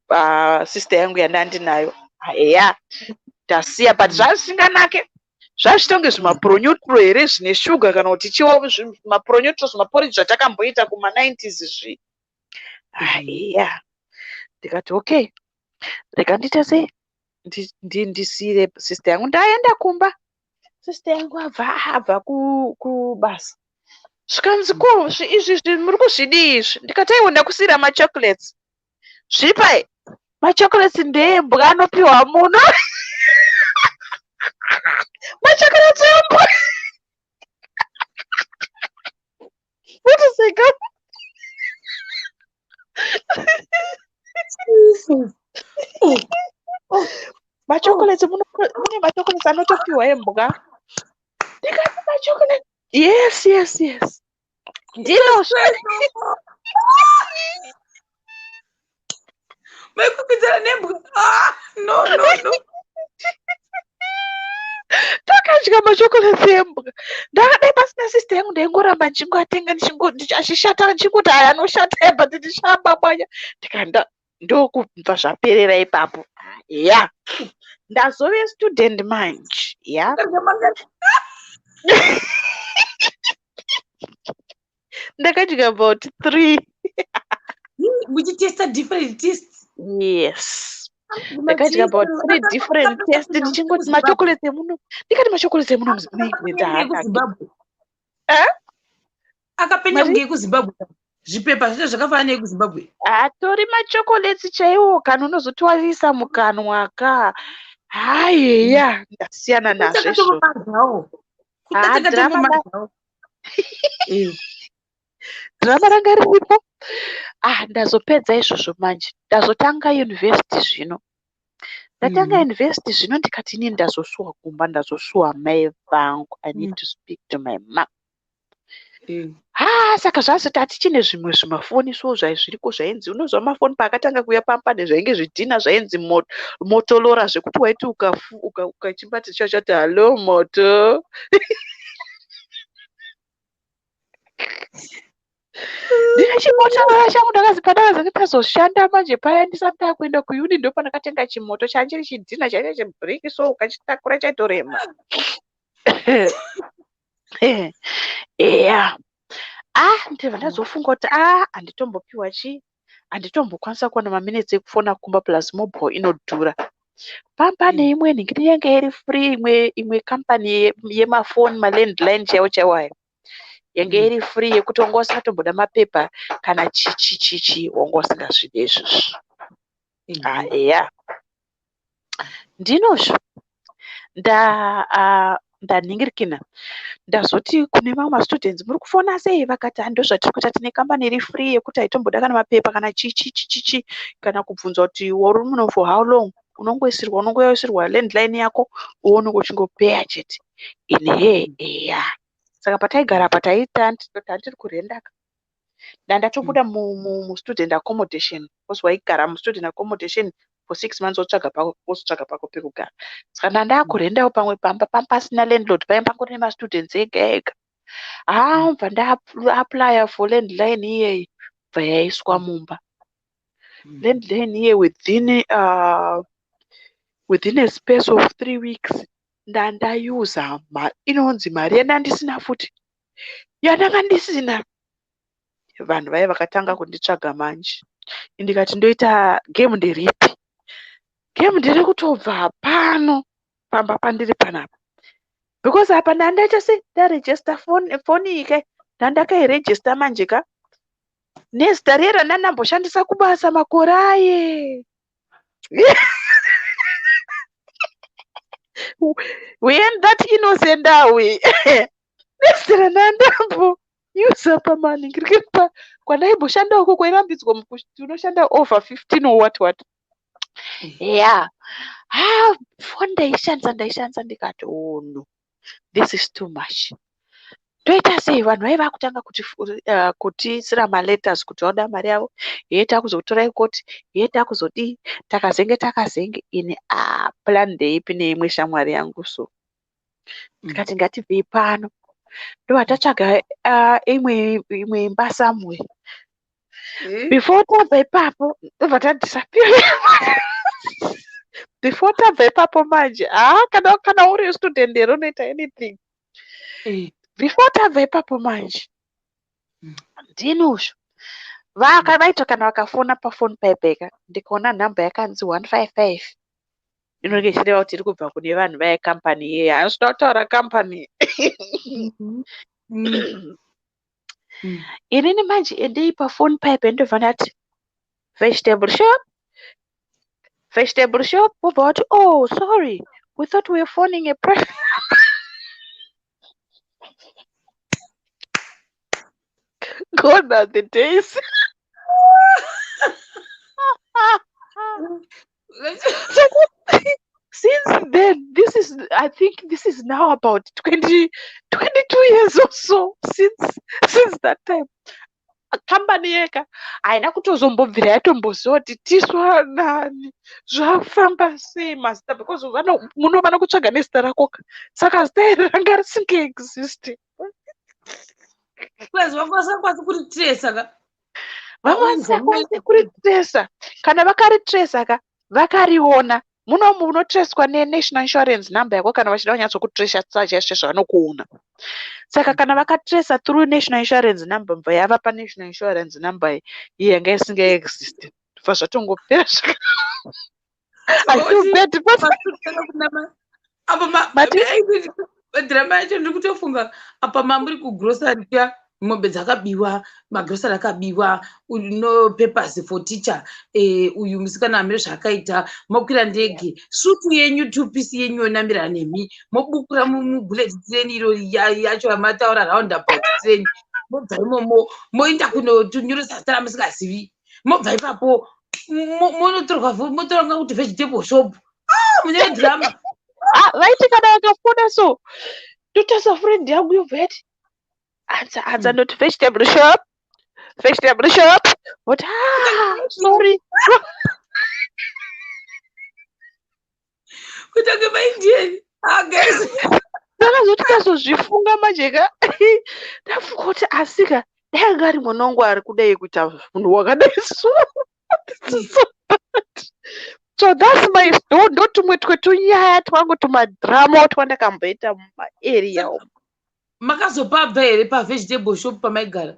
kusister yangu yandandinayo. Eya, ndasiya, but zvazvisinganake. Zvazviita kunge zvimaPronutro here zvine shuga kana kuti chiwo maPronutro, zvimaporiji zvatakamboita kuma90s zvi. Iya, ndikati okay, rega ndiite sei, ndisiyire sister yangu. Ndaenda kumba, sister yangu abva kubasa. Zvikanzi, "Ko izvi muri kuzvidii izvi?" Ndikati, "Aiwa, ndakusiyira machocolates." Zvipai machocolates ndeembwa anopiwa muno, machocolates embwa. Utiseka. Machocolates muno, mune machocolates anotopiwa embwa. Ndikati machocolate, yes, ndino. Maikukwidza nembwa? Ah, no, no, no. Takadya machocolates embwa. Ndakadai pasina sister yangu, ndaingoramba ndichingoatenga, achishata, ndichingoti aya anoshata, but ndichambamwanya. Ndikanda ndokubva zvaperera ipapo. Ya, ndazove student manje ya. Wakadya mangani? Ndakadya about three. Muchitesta different taste? Yes, ndakadya about three different taste, ndichingoti machocolates emuno. Ndikati machocolates emuno muZimbabwe. Ekuzimbabwe. Eh? Akapenya Mari? Kunge ekuZimbabwe, zvipepa zvacho zvakafanana neekuZimbabwe. Atori machocolates chaiwo, kana unozotoarisa mukanwa ka. Hayeya, ndasiyana nazvo izvo. Takatombomadyawo. Ah, drama. Takatombomadyawo. Drama ranga riripo. Ah, ndazopedza izvozvo manje, ndazotanga university zvino. Ndatanga university zvino, ndikati inini ndazosuwa kumba, ndazosuwa mai vangu. I need to speak to my mom. Ha, saka zvazoti hatichine zvimwe zvimafoni so zviriko zvainzi, unozwa mafoni paakatanga kuuya pamupande, zvainge zvidhina zvainzi Motorola, zvekuti waiti ukachimbati chachati, "Hallo Moto." Ndine chiMotorola changu. Ndakazi pandakazenge tazoshanda manje paya, ndisati ndakuenda kuuni, ndo pandakatenga chimoto chanchiri chidhina chaicho chebhiriki, so ukachitakura chaitorema. Eya, ah, ndibva ndazofunga kuti ah, handitombopiwa chi, handitombokwanisa kuwana maminitsi ekufona kumba, plus mobile inodhura. Pamba neimwe nhingiri yange iri free, imwe kambani yemafoni, malandline chaiwo chaiwo ayo, yange iri free, yekuti wanga usatomboda mapepa kana chichi chichi, wanga usingazvide izvozvo. Ah, eya, ndinozvo ndanhingirikina. Ndazoti kune mamwe mastudents, "Muri kufona sei?" Vakati, "Hando zvatiri kuita, tine kambani iri free yekuti haitomboda kana mapepa kana chichi chichichi kana kubvunza kuti uri muno for how long. Unongoisirwa, unongoisirwa landline yako, uonenge uchingopeya chete." Ini he, eya. Saka pataigara apa, taita tandiri kurendaka, ndandatobuda mustudent accommodation, because waigara mustudent accommodation for 6 months, wotsvaga pako, wozotsvaga pako pekugara. Saka ndandakurendawo pamwe pamba, pasina landlord, paiva pangori nemastudents ega ega. Haa, bva ndaapplya for landline iyeyi, bva yaiswa mumba landline iye. Within a space of 3 weeks ndandayuza inonzi mari yandandisina futi, yandanga ndisina. Vanhu vaya vakatanga kunditsvaga manje. Ndikati ndoita game nderipi? Game ndiri kutobva pano pamba pandiri panapa, because apa ndandaita sei, ndarejista foni iyi kai, ndandakairejista manje ka nezita riye randandamboshandisa kubasa makore aye. We ain't that innocent, are we? Nezita randandambo user pamaningirikiri kwandaimboshanda uko kwairambidzwa kuti unoshanda over 15 or what what. Yeah, ha, foni ndaishandisa, ndaishandisa. Ndikati, "Oh no, this is too much, toita sei?" Vanhu vaiva kutanga kutiisira maletters kuti vauda mari yavo, ye takuzotorai koti, ye takuzodii, takazenge takazenge. Ini, ah, plan ndeipi neimwe shamwari yangu so, tikati ngatibvei pano. Ndobva tatsvaga imwe imba somewhere. Before tabva ipapo, ndobva tadisappear. Before tabva ipapo manje, haa, kana uri student here unoita anything. Before tabva ipapo manje, ndini uzvo vaita kana vakafona pafoni paipeka, ndikaona nhamba yakanzi 155, inonge ichireva kuti iri kubva kune vanhu vaya kambani iyeye. Handisida kutaura kambani. Inini manje endei pafoni paipe, ndobva ndati, "Vegetable shop, vegetable shop." Wobva wati, "Oh, sorry, we thought we were phoning a private." Gone are the days. Since then, this is, I think this is now about 20, 22 years or so since that time. Kambani yeka haina kutozombobvira yatomboziva kuti tiswa nani, zvafamba sei mazita, because munovana kutsvaga nezita rakoka, saka zita iri ranga risingaexist. Plus vanga vasingakwanisi kuritresa ka. Vanga vasingakwanisi kuritresa. Kana vakaritresa ka, vakariona munomu unotreswa nenational insurance number yako. Kana vachida kunyatsokutresa chaizvo vanokuona. Saka kana vakatresa through national insurance number, mbva yavapa national insurance number iyi yanga isingaexist, bva zvatongopera. I feel bad, but Apa drama yacho ndiri kutofunga apa mamuri kugrocery kuya, mombe dzakabiwa, magrosari akabiwa, no papers for teacher, uyu musikana amire zvaakaita, mokwira ndege, sutu yenyu, two piece yenyu yonamira nemi, mobukura mubullet train iro yacho yamataura, roundabout train, mobva imomo moenda kunotonyoresa zita ramusingazivi, mobva ipapo monotorwa, motoranga kuti vegetable shop. Ah, mune drama. Ah, vaiti kana vakafona so, ndotarisa friend yangu yobva yati, "Answer, answer." Ndoti, "Vegetable shop, vegetable shop." Voti, "Ah, sorry." Kutange maindian. Ah, guys. Ndakazoti ndazozvifunga manje ka, ndafunga kuti asika dai anga ari mwana wangu ari kudai kuita munhu wakadai so. This is so bad. So that's my ndo tumwe twetunyaya twangu, tumadrama twandakamboita mumaarea umu. Makazopabva here pavegetable shop pamaigara?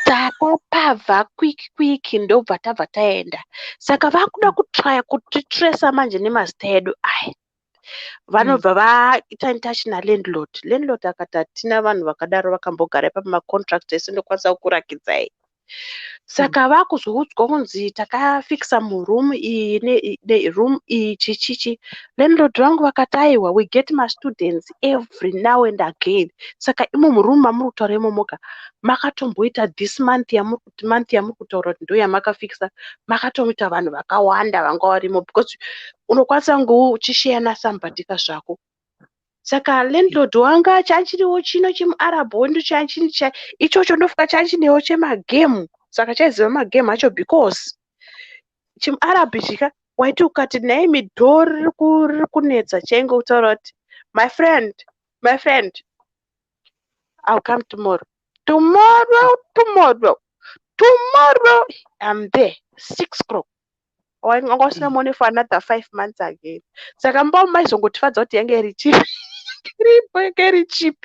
Takapabva quick quick, ndobva tabva taenda. Saka vakuda kutraya kutitresa manje nemazita edu aya. Vanobva vaita in touch nalandlord. Landlord akati, "Hatina vanhu vakadaro vakambogara ipapo, macontract ese ndokwanisa kukurakidzai." Saka vakuzoudzwa kunzi takafikisa muroom iyi neroom iyi chichichi. Landlord vangu vakati, "Aiwa, we get mastudents every now and again. Saka imo muroom mamuri kutaura imomoka makatomboita this month yamuri kuti, month yamuri kutaura kuti ndo yamakafikisa, makatoita vanhu vakawanda vanga varimo, because unokwanisa kunge uchisheya nasomebody ka zvako." Saka landlord wanga chachiriwo chino chimuarabhu ndo chachini ichocho, ndofuka chachinewo chemagemu, saka chaiziva magemu acho, because chimuarabhu chika waiti ukati, "Nhai, midhoo riri kunetsa," chainge kutaura kuti, "My friend, my friend, I'll come tomorrow, tomorrow, tomorrow, tomorrow I'm there 6 o'clock." Wanga usingamuoni for another 5 months again. Saka mba maizongotifadza kuti yange iri cheap, iripo, yange iri cheap.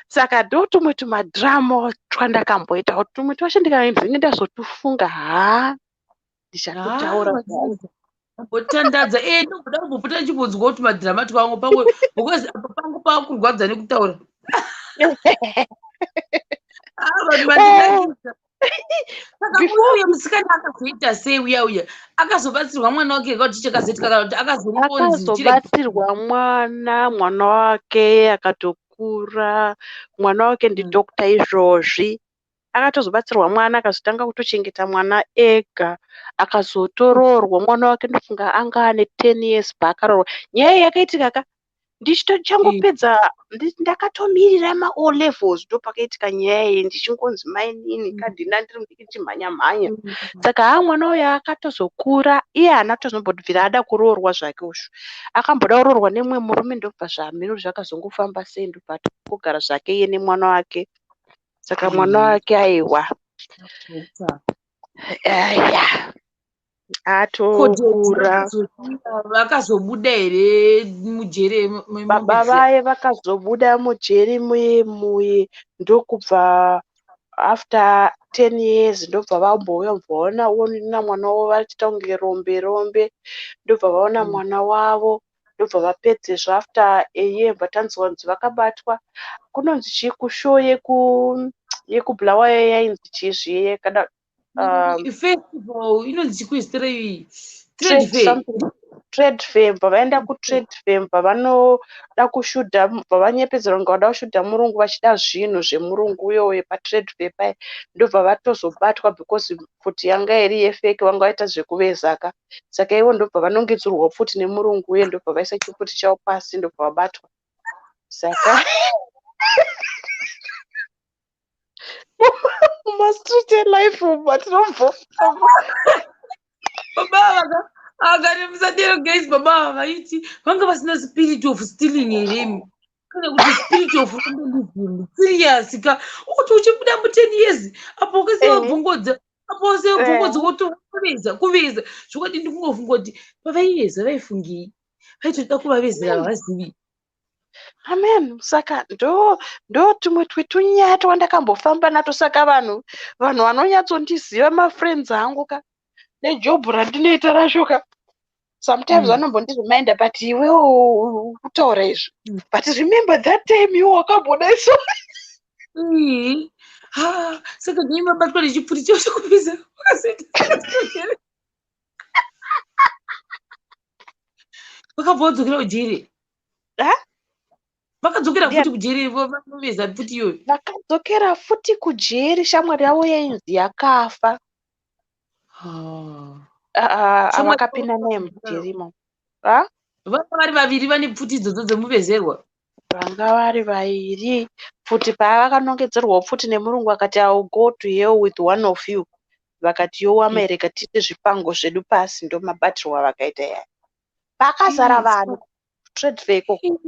Saka ndo tumwe tumadrama twandakamboita. Tumwe twacho ndikanzinge ndazotufunga, haa, ndichatotaura. Mbotandadza e, ndokuda kumbopota ndichimbonzwa kuti madhirama twangu pamwe, because apa pangu pakurwadza nekutaura. Ah, vanhu vandinakisa. Saka uya musikana akazoita sei? Uya uya akazobatsirwa mwana wake kuti chakazoitika, kana kuti akazongonzi? Akazobatsirwa mwana, mwana wake akatokura, mwana wake ndidoctor izvozvi. Akatozobatsirwa mwana, akazotanga kutochengeta mwana ega, akazotoroorwa mwana wake. Ndofunga anga ane 10 years paakaroorwa. Nyaya iyi yakaitika ka ndichitochangopedza, ndakatomirira maO levels, ndo pakaitika nyaya iyi, ndichingonzi mainini kadhina, ndiri mudiki ndichimhanya mhanya. Saka haa, mwana uyu akatozokura iye, haana kutozombobvira ada kuroorwa zvake. Ushu akamboda kuroorwa nemumwe murume, ndobva zvamiro zvakazongofamba sei, ndobva atongogara zvake iye nemwana wake. Saka mwana wake, aiwa, aya. Atokura. Vakazobuda here mujeri? Baba vaye vakazobuda mujeri muye muye, ndokubva after 10 years ndobva vambouya, bva vaona mwana wavo vachiita kunge rombe rombe, ndobva vaona mwana wavo, ndobva vapedzezvo after a year bva tanzwa kunzi vakabatwa. Kunonzi chii kushow yekuBulawayo yainzi chii zviye kana Festival inonzi chikuizitira iyi? Trade fair, trade fair. Bva vaenda kutrade fair, bva vanoda kushudha, bva vanyepedzera kunge vada kushudha murungu, vachida zvinhu zvemurungu uyoyo patrade fair paya, ndobva vatozobatwa because pfuti yanga iri yefake, vanga vaita zvekuvezaka. Saka ivo ndobva vanongedzerwa pfuti nemurungu uye, ndobva vaisa chipfuti chavo pasi, ndobva vabatwa. Saka mumastreet elife umu atinombofa. Baba vaka akati musadero guys. Baba ava vaiti vanga vasina spirit of stealing here imi, kana kuti spirit of randomism? Serious ka, ukuti uchibuda mu10 years apo ukasiya bvongodza, apo wasiya bvongodza, wotoveza kuveza. Zvokwadi ndikungofunga kuti pavaiveza vaifungei? Vaitoda kuvavezera, havazivi. Amen. Saka ndo tumwe twetunyaya twandakambofamba nato. Saka vanhu vanonyatsondiziva, mafriends angu ka, nejobhu randinoita racho ka, sometimes vanombondireminder, "But iwewo kutaura izvi, but remember that time iwe wakamboda iso." Ii, ha, saka ndii mabatwa nechipfuti chose kuveza vakazoita, vakabva vadzokera kujeri? Ha? Vakadzokera futi kujeri vanoveza pfuti iyoyo? Vakadzokera futi kujeri. Shamwari yavo yainzi yakafa. Ah. Ah, Shamwari vakapinda naye mujerimo. Ha? Vanga vari vaviri vane pfuti idzodzo dzemuvezerwa? Vanga vari vairi. Pfuti pavakanongedzerwawo pfuti nemurungu, akati, "I will go to hell with one of you." Vakati, "Yowamereka, tiite zvipango zvedu pasi." Ndo mabatirwo avakaita yaya, pakazara vanhu trade fair ikoko.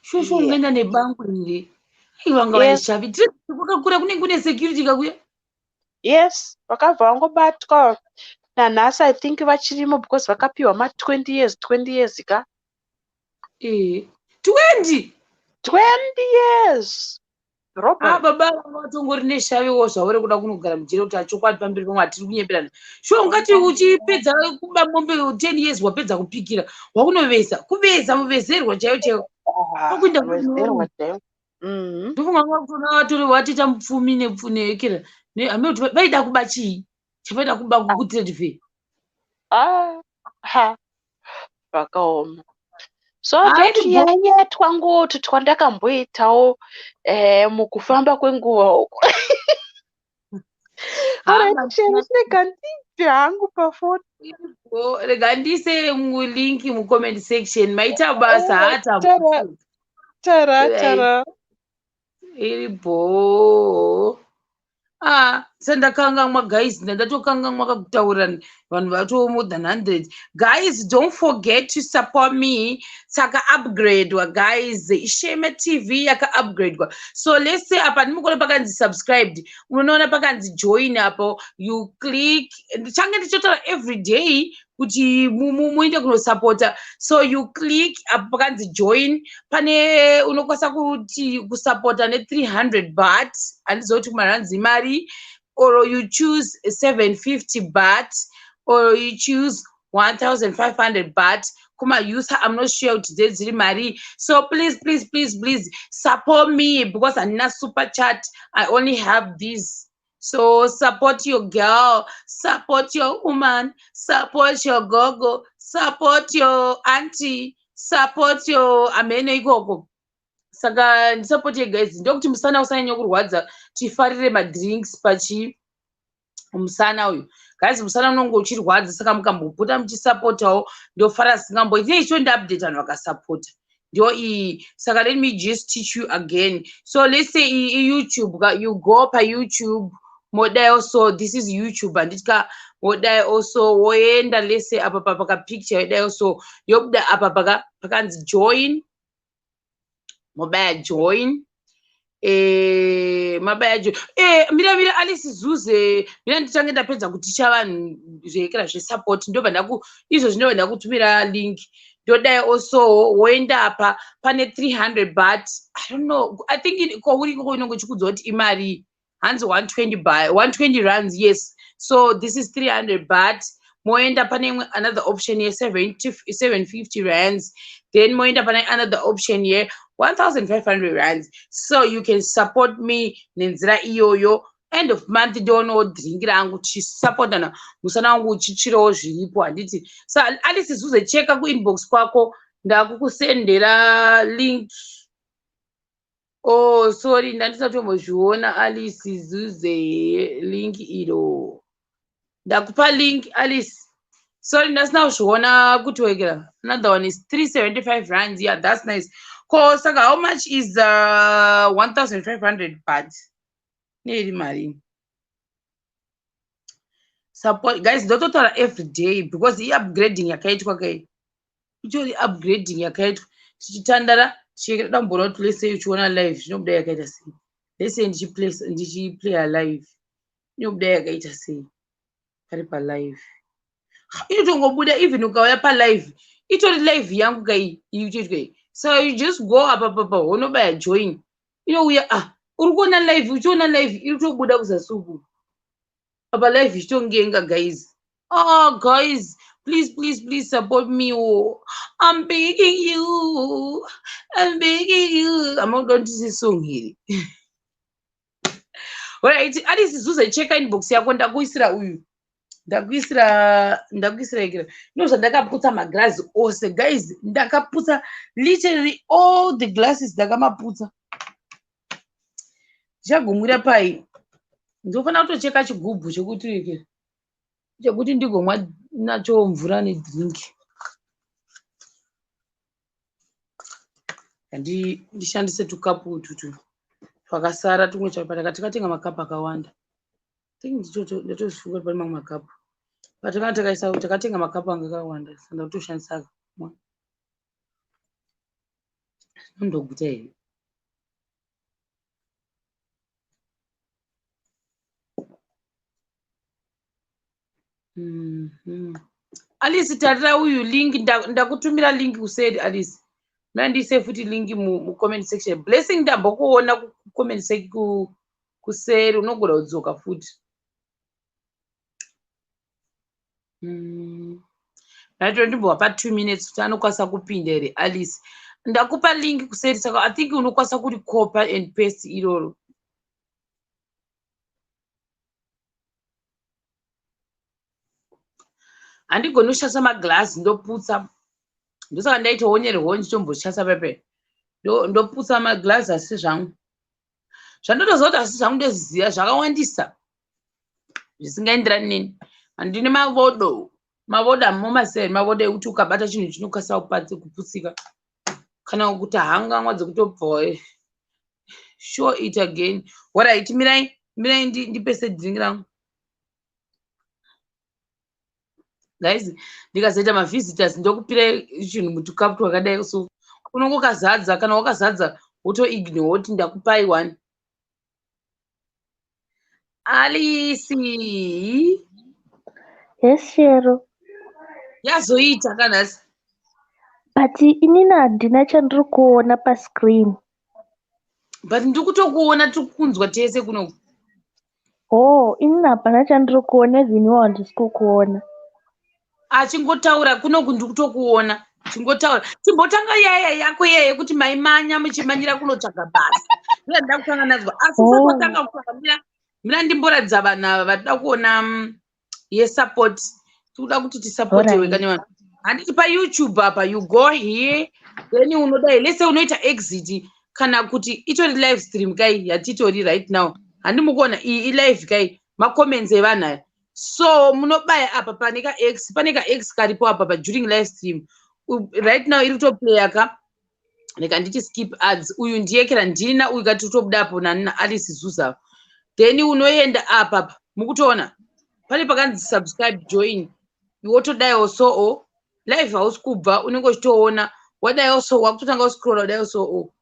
Shosho, ungaenda nebango here? Ai, vanga vane shavi. Kwakakura, kunenge kune security kakuya. Yes, vakabva vangobatwa. Nanhasi I think vachirimo because vakapiwa ma20 years, 20 years ka. 20? 20 years. Ah, Robert. Baba vanga vatongori neshaviwo zvavo rekuda kunogara mujeri, kuti achokwadi pamberi pamwe hatiri kunyemberana. Shuwa, ungati uchipedza kuba mombe, 10 years wapedza kupikira, wakunoveza, kuveza muvezerwa chaiyo chaiyo. Wakuenda. Vezerwa chaiyo. Ndofunga vanga vatori vatoita mupfumi nepfunekera hamene kuti vaida kuba chii chavaida kuba kutrade fair. Ah, ha, zvakaoma. So Hayi, ndotuyaya twangu twandakamboitawo mukufamba kwenguva uko. Alright, Sheri, rega ndibve hangu pafoni. Oh, rega ndiise mulink mucomment section. Maita basa. Alright, Hata. Tara. Tara. Tara. Iripo. Ah, sendakangamwa guys, ndatokangamwa kakutaura vanhu vato more than 100. Guys, don't forget to support me. Saka upgradwa guys, Ishema TV yaka-upgradwa. So let's say apa ndimukona pakanzi subscribed, unoona pakanzi join apo, you click. Ndichange ndichotaura every day kuti muende kunosapota. So you click apo pakanzi join. Pane unokwanisa kuti kusapota ne300 baht, handizivi kuti kumaranzi mari, or you choose 750 baht, or you choose 1500 baht kumayouth. I'm not sure kuti dzedziri mari. So please, please, please, please support me because handina super chat, I only have this. So support your girl, support your woman, support your gogo, support your auntie, support your amene ikoko. Saka ndisupport guys, ndokuti musana usanyanya kurwadza, tifarire madrinks pachi musana uyu. Guys, musana unonge uchirwadza, saka mukambopota muchisapotawo ndofara. Singamboitei icho ndiupdate vanhu vakasapota, ndo iyi. Saka let me just teach you again. So let's say iYouTube ka, you go paYouTube, modai also, this is YouTube, handiti ka? Wodai also, woenda, let's say apa pakapicture, yodai also, yobuda apa pakanzi join, mobaya join. Mabaya jo mira mira Alice Zuze, mira nditange ndapedza kuticha vanhu zvekera zvesupport, ndobva ndaku izvo zvinobva ndakutumira link. Ndodai also woenda apa pane 300 baht. I don't know, I think kwauri ikoko inonge ichikudza kuti imari hanzi 120 by 120 rands. Yes, so this is 300 baht. Moenda pane imwe another option ye 750 rands, then moenda pane another option ye 1500 rands. So you can support me nenzira iyoyo. End of month ndoonawo drink rangu, tichisapotana, musana wangu uchitsvirawo zviripo, handiti? So Alice Zuze, cheka kuinbox kwako, ndakukusendera link. Oh, sorry, ndandisatombozviona. Alice Zuze, link iro ndakupa link. Alice, sorry, ndasina kuzviona kuti wekera. Another one is 375 rands. Yeah, that's nice. Ko saka how much is 1500 baht? Neiri mari support guys, ndototaura every day because iupgrading yakaitwa kai, itori upgrading yakaitwa. Tichitandara tichida kumboona kuti let's say uchiona live zvinobuda yakaita sei. Let's say ndichiplaya live, inobuda yakaita sei pari palive? Inotongobuda even ukauya palive, itori live yangu kai iri kutoitwa. So you just go apa papa, unobaya join, inouya. Ah, uri kuona live, uchiona live iri kutobuda kuzasi uku apa, live ichitongenga. Guys, oh guys, please, please, please support me. Oh, I'm begging you, I'm begging you. Amakuda ndise song here. Alright, Alice Zuze, cheka inbox yako, ndakuisira uyu, ndakuisira ikira ino. Zvandakaputsa magirazi ose guys, ndakaputsa literally all the glasses, ndakamaputsa. Ndichagumwira pai? Ndofanira kutocheka chigubhu chekuti ndigomwa nacho mvura nedrink. Ndishandise tukapu ututu twakasara tumwe chapataka takatenga makapu akawanda. Think ndotozvifunga kuti pane mamwe makapu patakanga takaisa, takatenga makapu anga akawanda, saka ndakutoshandisa. Zvinondoguta here? Alice, tarira uyu link, ndakutumira link kuseri. Alice, mandiise futi link mucomment section. Blessing, ndambokuona kucomment kuseri, unogona kudzoka futi. Ndaito ndimbovapa 2 minutes kuti anokwanisa kupinda here. Alice, ndakupa link kuseri, saka I think unokwanisa kurikopa and paste iroro. Handigoni kushandisa maglass, ndoputsa. Ndosaka ndaitowo nyerehwo ndichitomboshandisa pepe, ndoputsa maglass. Asi zvangu zvandotoziva kuti asi zvangu ndozviziva zvakawandisa zvisingaenderani neni. Handine mavodo, mavodo amumaseri, mavodo ekuti ukabata chinhu chinokasira kuputsika kana kuti hangamwa dzekutobva. Show it again. Alright, mirai, mirai, ndipese drink rangu guys. Ndikazoita mavisitors, ndokupirai chinhu mutukapu twakadai so, unonge ukazadza. Kana wakazadza wotoignore, woti ndakupai one. Alice. Yes, Shero. Yazoita kanhasi. But inini handina chandiri kuona pascreen. But ndiri kutokuona, tiri kukunzwa tese kunoku. Oh, inini hapana chandiri kuona, even iwo handisi kukuona. Achingotaura kunoku, ndiri kutokuona. Chingotaura, chimbotanga yaya yako iya yekuti maimanya muchimanyira kunotsvaga basa. Ndoda kutanga nazvo, asi usati watanga kutaura, mira, mira, ndimboratidza vanhu ava vatida kuona yesupport. Tikuda kuti tisapotewe kane vanhu, handiti? PaYouTube apa you go here, then unodai, let's say unoita exit, kana kuti itori live stream kai yatitori right now, handimukuona iyi ilive kai, macomments evanhu aya. So munobaya apa pane kax, pane kax karipo apa pa during live stream. Right now iri kutoplaya ka. Reka nditi skip ads. Uyu ndiyekera ndina uyu kati tobuda apo nani naAlice Zuza. Then unoenda apa, mukutoona pane pakanzi subscribe, join, wotodaiwo so o live hausi kubva, unenge uchitoona. Wadaiwo so, wakutotanga kuscrolla, wadaiwo so o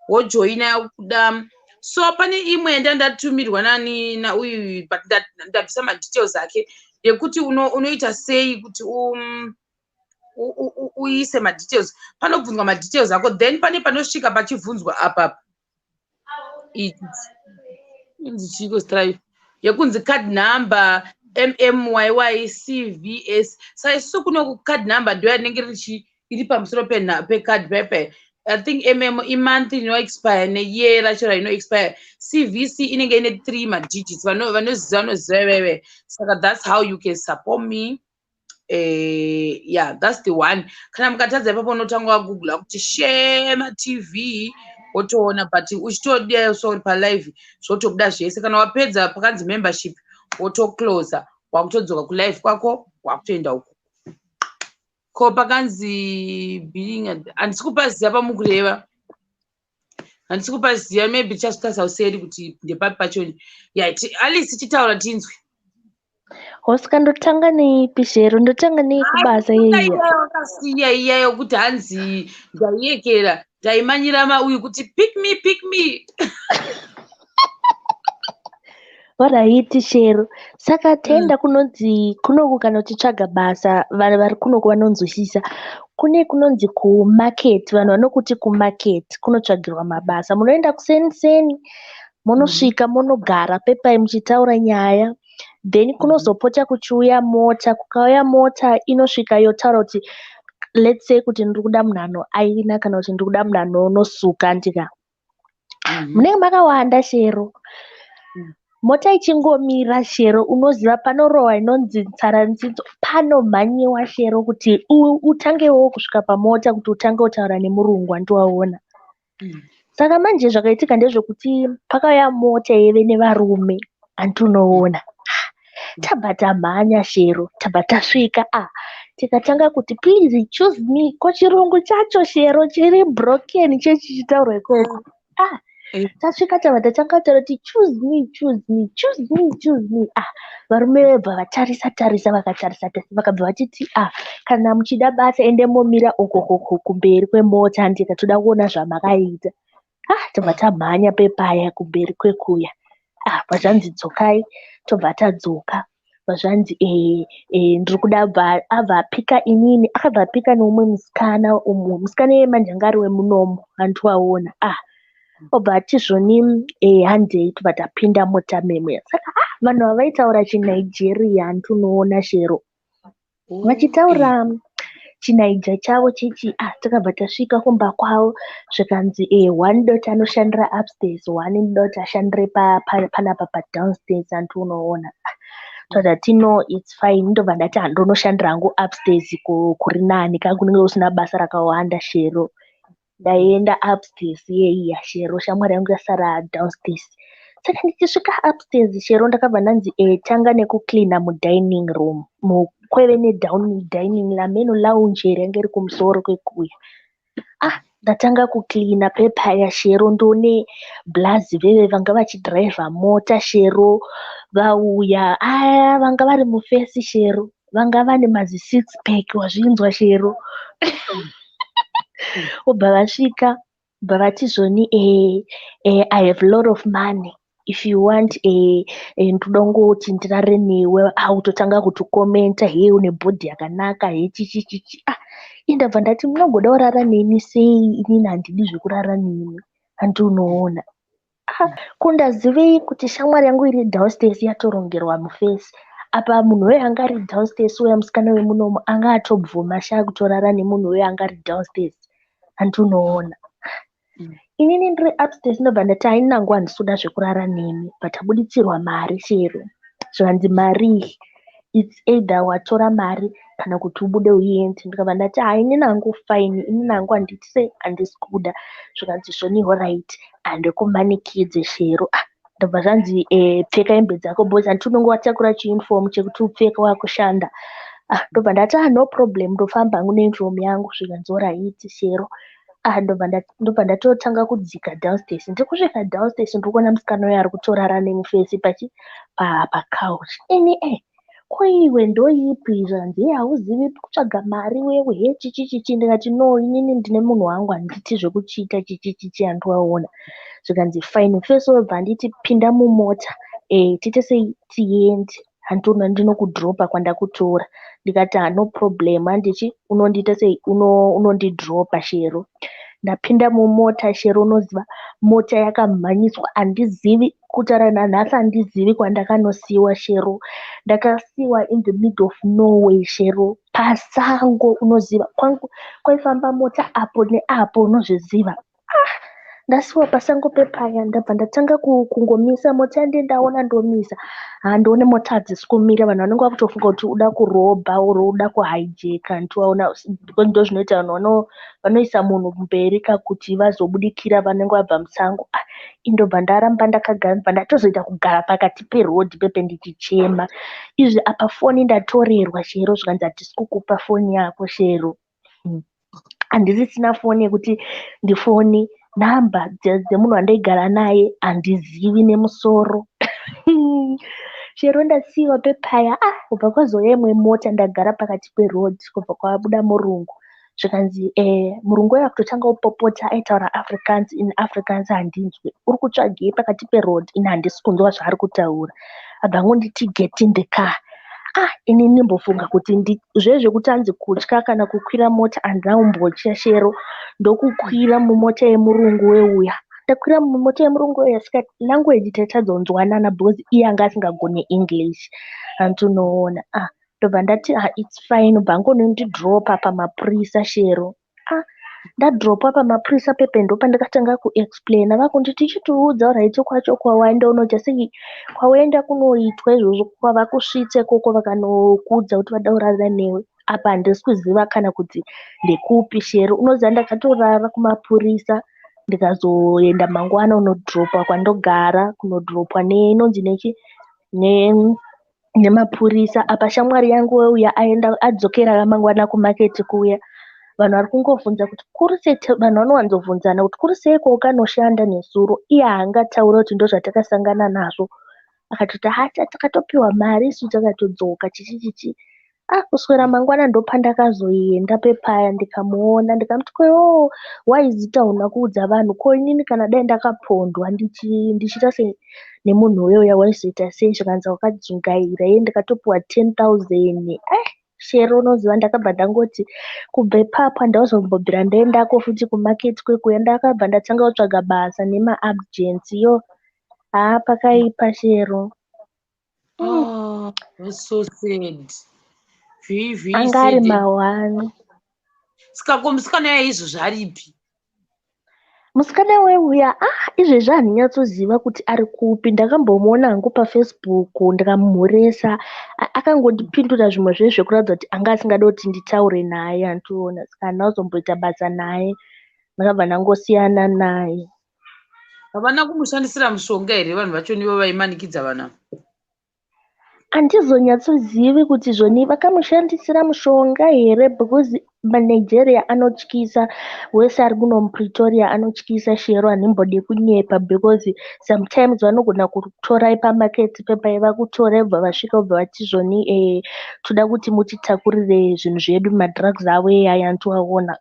wojoina kuda. So pane imwe yandandatumirwa nani nauyu, but ndabvisa madetails ake, yekuti unoita sei kuti uise madetails. Panobvunzwa madetails ako, then pane panosvika pachibvunzwa apapa, inzi chiko strive yekunzi card number MMYY CVS. Saka isusu kuno card number ndo yanenge richi iri pamusoro pecard pepe. I think MM imonth inoexpire neyear racho rainoexpire. CVC inenge ine three madigits. Vanoziva vanoziva iveve. Saka that's how you can support me. Yeah, that's the one. Kana mukatadza ipapo, unotanga wagoogla kuti Shema TV, wotoona. But uchitodiya so uri palive, zvotobuda zvese. Kana wapedza, pakanzi membership, wotoclosa, wakutodzoka kulive kwako, wakutoenda uko. Ko pakanzi billing, handisi kupaziva pamukureva, handisi kupaziva. Maybe tichazotarisa useri kuti ndepapi pachoni. Ya, Alice, chitaura tinzwe. Hosika, ndotanga neipi, Shero? Ndotanga nei kubasa iyeiya? Wakasiya iya yokuti hanzi ndaiyekera, ndaimanyira mauyu kuti pick me, pick me. Alright, Shero. Saka taenda kunonzi kunoku, kana uchitsvaga basa, vanhu vari kunoku vanonzwisisa. Kune kunonzi kumarket, vanhu vanokuti kumarket kunotsvagirwa mabasa. Munoenda kuseni seni, munosvika, munogara pepai muchitaura nyaya. Then kunozopota kuchiuya mota. Kukauya mota, inosvika yotaura kuti, let's say kuti ndiri kuda munhu anoaina kana kuti ndiri kuda munhu anonosuka, handika? Munenge makawanda, Shero. Mota ichingomira, Shero, unoziva panorohwa inonzi tsaranzidzo, panomhanyiwa, Shero, kuti utangewo kusvika pamota kuti utange kutaura nemurungu wandiwaona. Saka manje zvakaitika ndezvekuti pakauya mota yaive nevarume, handinoona. Tabva tamhanya, Shero, tabva tasvika, ah, tikatanga kuti, "Please choose me." Ko chirungu chacho, Shero, chiri broken chechichitaurwa ikoko. Ah, tasvika, tabva tatanga kutaura kuti, "Choose me, choose me, choose me, choose me." Ah, varume vebva vatarisa tarisa, vakatarisa tarisa, vakabva vatiti, "Ah, kana muchida basa, ende momira uko koko kumberi kwemota, handika? Toda kuona zvamakaita." Ah, tobva tamhanya pepaya kumberi kwekuya. Ah, bva dzokai, tobva tadzoka. Bva zvanzi ndiri kuda, bva abva apika inini, akabva apika neumwe musikana. Umwe musikana iye manje anga ari wemunomo, handiwaona. Ah, obva ati zvoni handei, tobva tapinda mota memwe. Saka ah, vanhu ava vaitaura chiNigeria, handinoona, Shero, vachitaura chinaija chavo chichi. Ah, takabva tasvika kumba kwavo, zvikanzi one dot anoshandira upstairs, one dot ashandire panapa padownstairs, hanti unoona? Tobva no, it's fine. Ndobva ndati handonoshandira hangu upstairs, kuri nani ka, kunenge kusina basa rakawanda, Shero. Ndaienda upstairs iyeiya, Shero, shamwari yangu yasara downstairs. Saka ndichisvika upstairs, Shero, ndakabva ndanzi tanga nekucleana mudining room. Kwaive nedining lameno, lounge here yange iri kumusoro kwekuya. Ah, ndatanga kucleana pepaya, Shero, ndone blazi veve vanga vachidhiraivha mota, Shero, vauya. Aya, vanga vari mufesi, Shero, vanga vane mazi six pack, wazvinzwa, Shero? Obva vasvika, bva vati zvoni "I have lot of money. If you want, ndoda kungoti ndirare newe." Autotanga kutokomenta, "He, une body yakanaka, he, chichi chichi." Ah, indabva ndati, "Munogoda kurara neni sei? Inini handidi zvekurara nemi, handi unoona?" Ah, kundazivei kuti shamwari yangu iri downstairs yatorongerwa mufesi? Apa munhu uyo anga ari downstairs uya, musikana wemunomo, anga atobvuma sha kutorara nemunhu uyo anga ari downstairs, handi unoona? Inini ndiri upstairs, ndobva ndati, "Hainangu, handisi kuda zvekurara nemi." But abuditsirwa mari, Shero, zvikanzi mari iyi, it's either watora mari kana kuti ubude uende. Ndikabva ndati, "Hai, inini hangu fine, inini hangu handiti sei, handisi kuda." Zvikanzi zvoni, "Alright, handikumanikidze, Shero." Ah, ndobva zvanzi "Pfeka hembe dzako," because handiti unonge watakura chiuniform chekuti upfeke wakushanda. Ah, ndobva ndati, "Ah, no problem, ndofamba hangu neuniform yangu." Zvikanzi, "Alright, Shero." Ah, ndobva ndatotanga kudzika downstairs. Ndiri kusvika downstairs, ndiri kuona musikana uyo ari kutorara nemufesi pachi pacouch. Ini Ko iwe ndoipi? Zvanzi, "Hee, hauzivi kutsvaga mari wewe, he chichi chichi." Ndikati, "No, inini ndine munhu wangu, handiti zvekuchiita chichi chichi handiwaona." Zvikanzi, "Fine." First wobva anditi, "Pinda mumota, tiite sei, tiende, handona ndinokudhiropa kwandakutora." Ndikati, "Ha, no problem, handichi unondiita sei, unondidhiropa Shero." Ndapinda mumota, Shero, unoziva mota yakamhanyiswa, handizivi kutaura nanhasi, handizivi kwandakanosiyiwa, Shero. Ndakasiyiwa in the middle of nowhere, Shero, pasango. Unoziva kwangu kwaifamba mota apo neapo, unozviziva. Ah, ndasiyiwa pasango pepaya, ndabva ndatanga kungomisa mota yandee ndaona, ndomisa, handione mota hadzisi kumira. Vanhu vanenge vakutofunga kuti uda kurobha or uda kuhijacka, handiwaona, because ndo zvinoita vanhu, vanoisa munhu mberi kakuti vazobudikira vanenge vabva musango. Ah, indobva ndaramba ndakagara, ndobva ndatozoita kugara pakati perodhi pepe ndichichema. Izvi apa foni ndatorerwa, Shero, zvikanzi hatisi kukupa foni yako, Shero. Handisisina foni yekuti ndifoni, nhamba dzemunhu wandaigara naye handizivi nemusoro. Shero, ndasiyiwa pepaya. Ah, kubva kwazouya imwe mota, ndagara pakati perodhi, kubva kwabuda murungu. Zvikanzi murungu uya kutotanga kupopota, aitaura Afrikaans, in Afrikaans handinzwi. "Uri kutsvagei pakati perodhi?" Ini handisi kunzwa zvaari kutaura. Abva angonditi, "Get in the car." Ah, ini ndimbofunga kuti zvezvekuti anzi kutya kana kukwira mota, handina kumbotya, Shero. Ndokukwira mumota yemurungu weuya. Ndakwira mumota yemurungu uya, saka language tatadzonzwanana because iye anga asingagoni English, handinoona. Ah, ndobva ndati, "Ah, it's fine." Bva angonondidhiropa pamapurisa, Shero. Ah, ndadhiropwa pamapurisa pepe, ndopandakatanga kuexplaina. Vakunditi, "Chitiudza right kwacho kwawaenda, unoita sei, kwawaenda kunoitwa izvozvo, kwavakusvitsa ikoko vakanokuudza kuti vada kurara newe." Apa handisi kuziva kana kuti ndekupi, Shero. Unoziva ndakatorara kumapurisa, ndikazoenda mangwana kunodhiropwa kwandogara, kunodhiropwa neinonzi nechi nemapurisa. Apa shamwari yangu uya aenda adzokera mangwana kumaketi kuya, vanhu vari kungovhunza kuti kuri sei. Vanhu vanowanzobvunzana kuti kuri sei kwaukanoshanda nezuro. Iye haangatauri kuti ndozvatakasangana nazvo. Akatoti, "Hata takatopiwa mari isu, takatodzoka chichi chichi." Ah, kuswera mangwana ndopandakazoenda pepaya, ndikamuona, ndikamuti, "Ko waizita hauna kuudza vanhu? Ko inini kana dai ndakapondwa ndichiita sei nemunhu uyoya, waizoita sei?" Zvikanzi, "Wakadzungaira." Iye ndikatopiwa 10,000. Eh, Shero, unoziva ndakabva ndangoti kubva ipapo handazombobvira ndaendako futi kumaketi kwekuya. Ndakabva ndatanga kutsvaga basa nemaagency yo. Haa, pakaipa, Shero. Oh, that's so sad. Very, very Anga ari sad. mahwani. Saka ko musikana yaizvozvo aripi? Musikana weuya, ah, izvezvi handinyatsoziva kuti ari kupi. Ndakambomuona hangu paFacebook, ndikamumhoresa, akangondipindura zvimwe zvezvekuratidza kuti anga asingadi kuti nditaure naye, handiona. Saka handina kuzomboita basa naye, ndakabva ndangosiyana naye. Havana kumushandisira mushonga here vanhu vacho, nivo vaimanikidza vana? Handizonyatsozivi kuti zvoni vakamushandisira mushonga here, because maNigeria anotyisa wese ari muno muPretoria anotyisa, Shero, handimbodi kunyepa, because sometimes vanogona kutorai pamaketi pepai, vakutorai, vobva vasvika vobva vati zvoni toda kuti mutitakurire zvinhu zvedu, madrugs avo eyaya, handitoaona.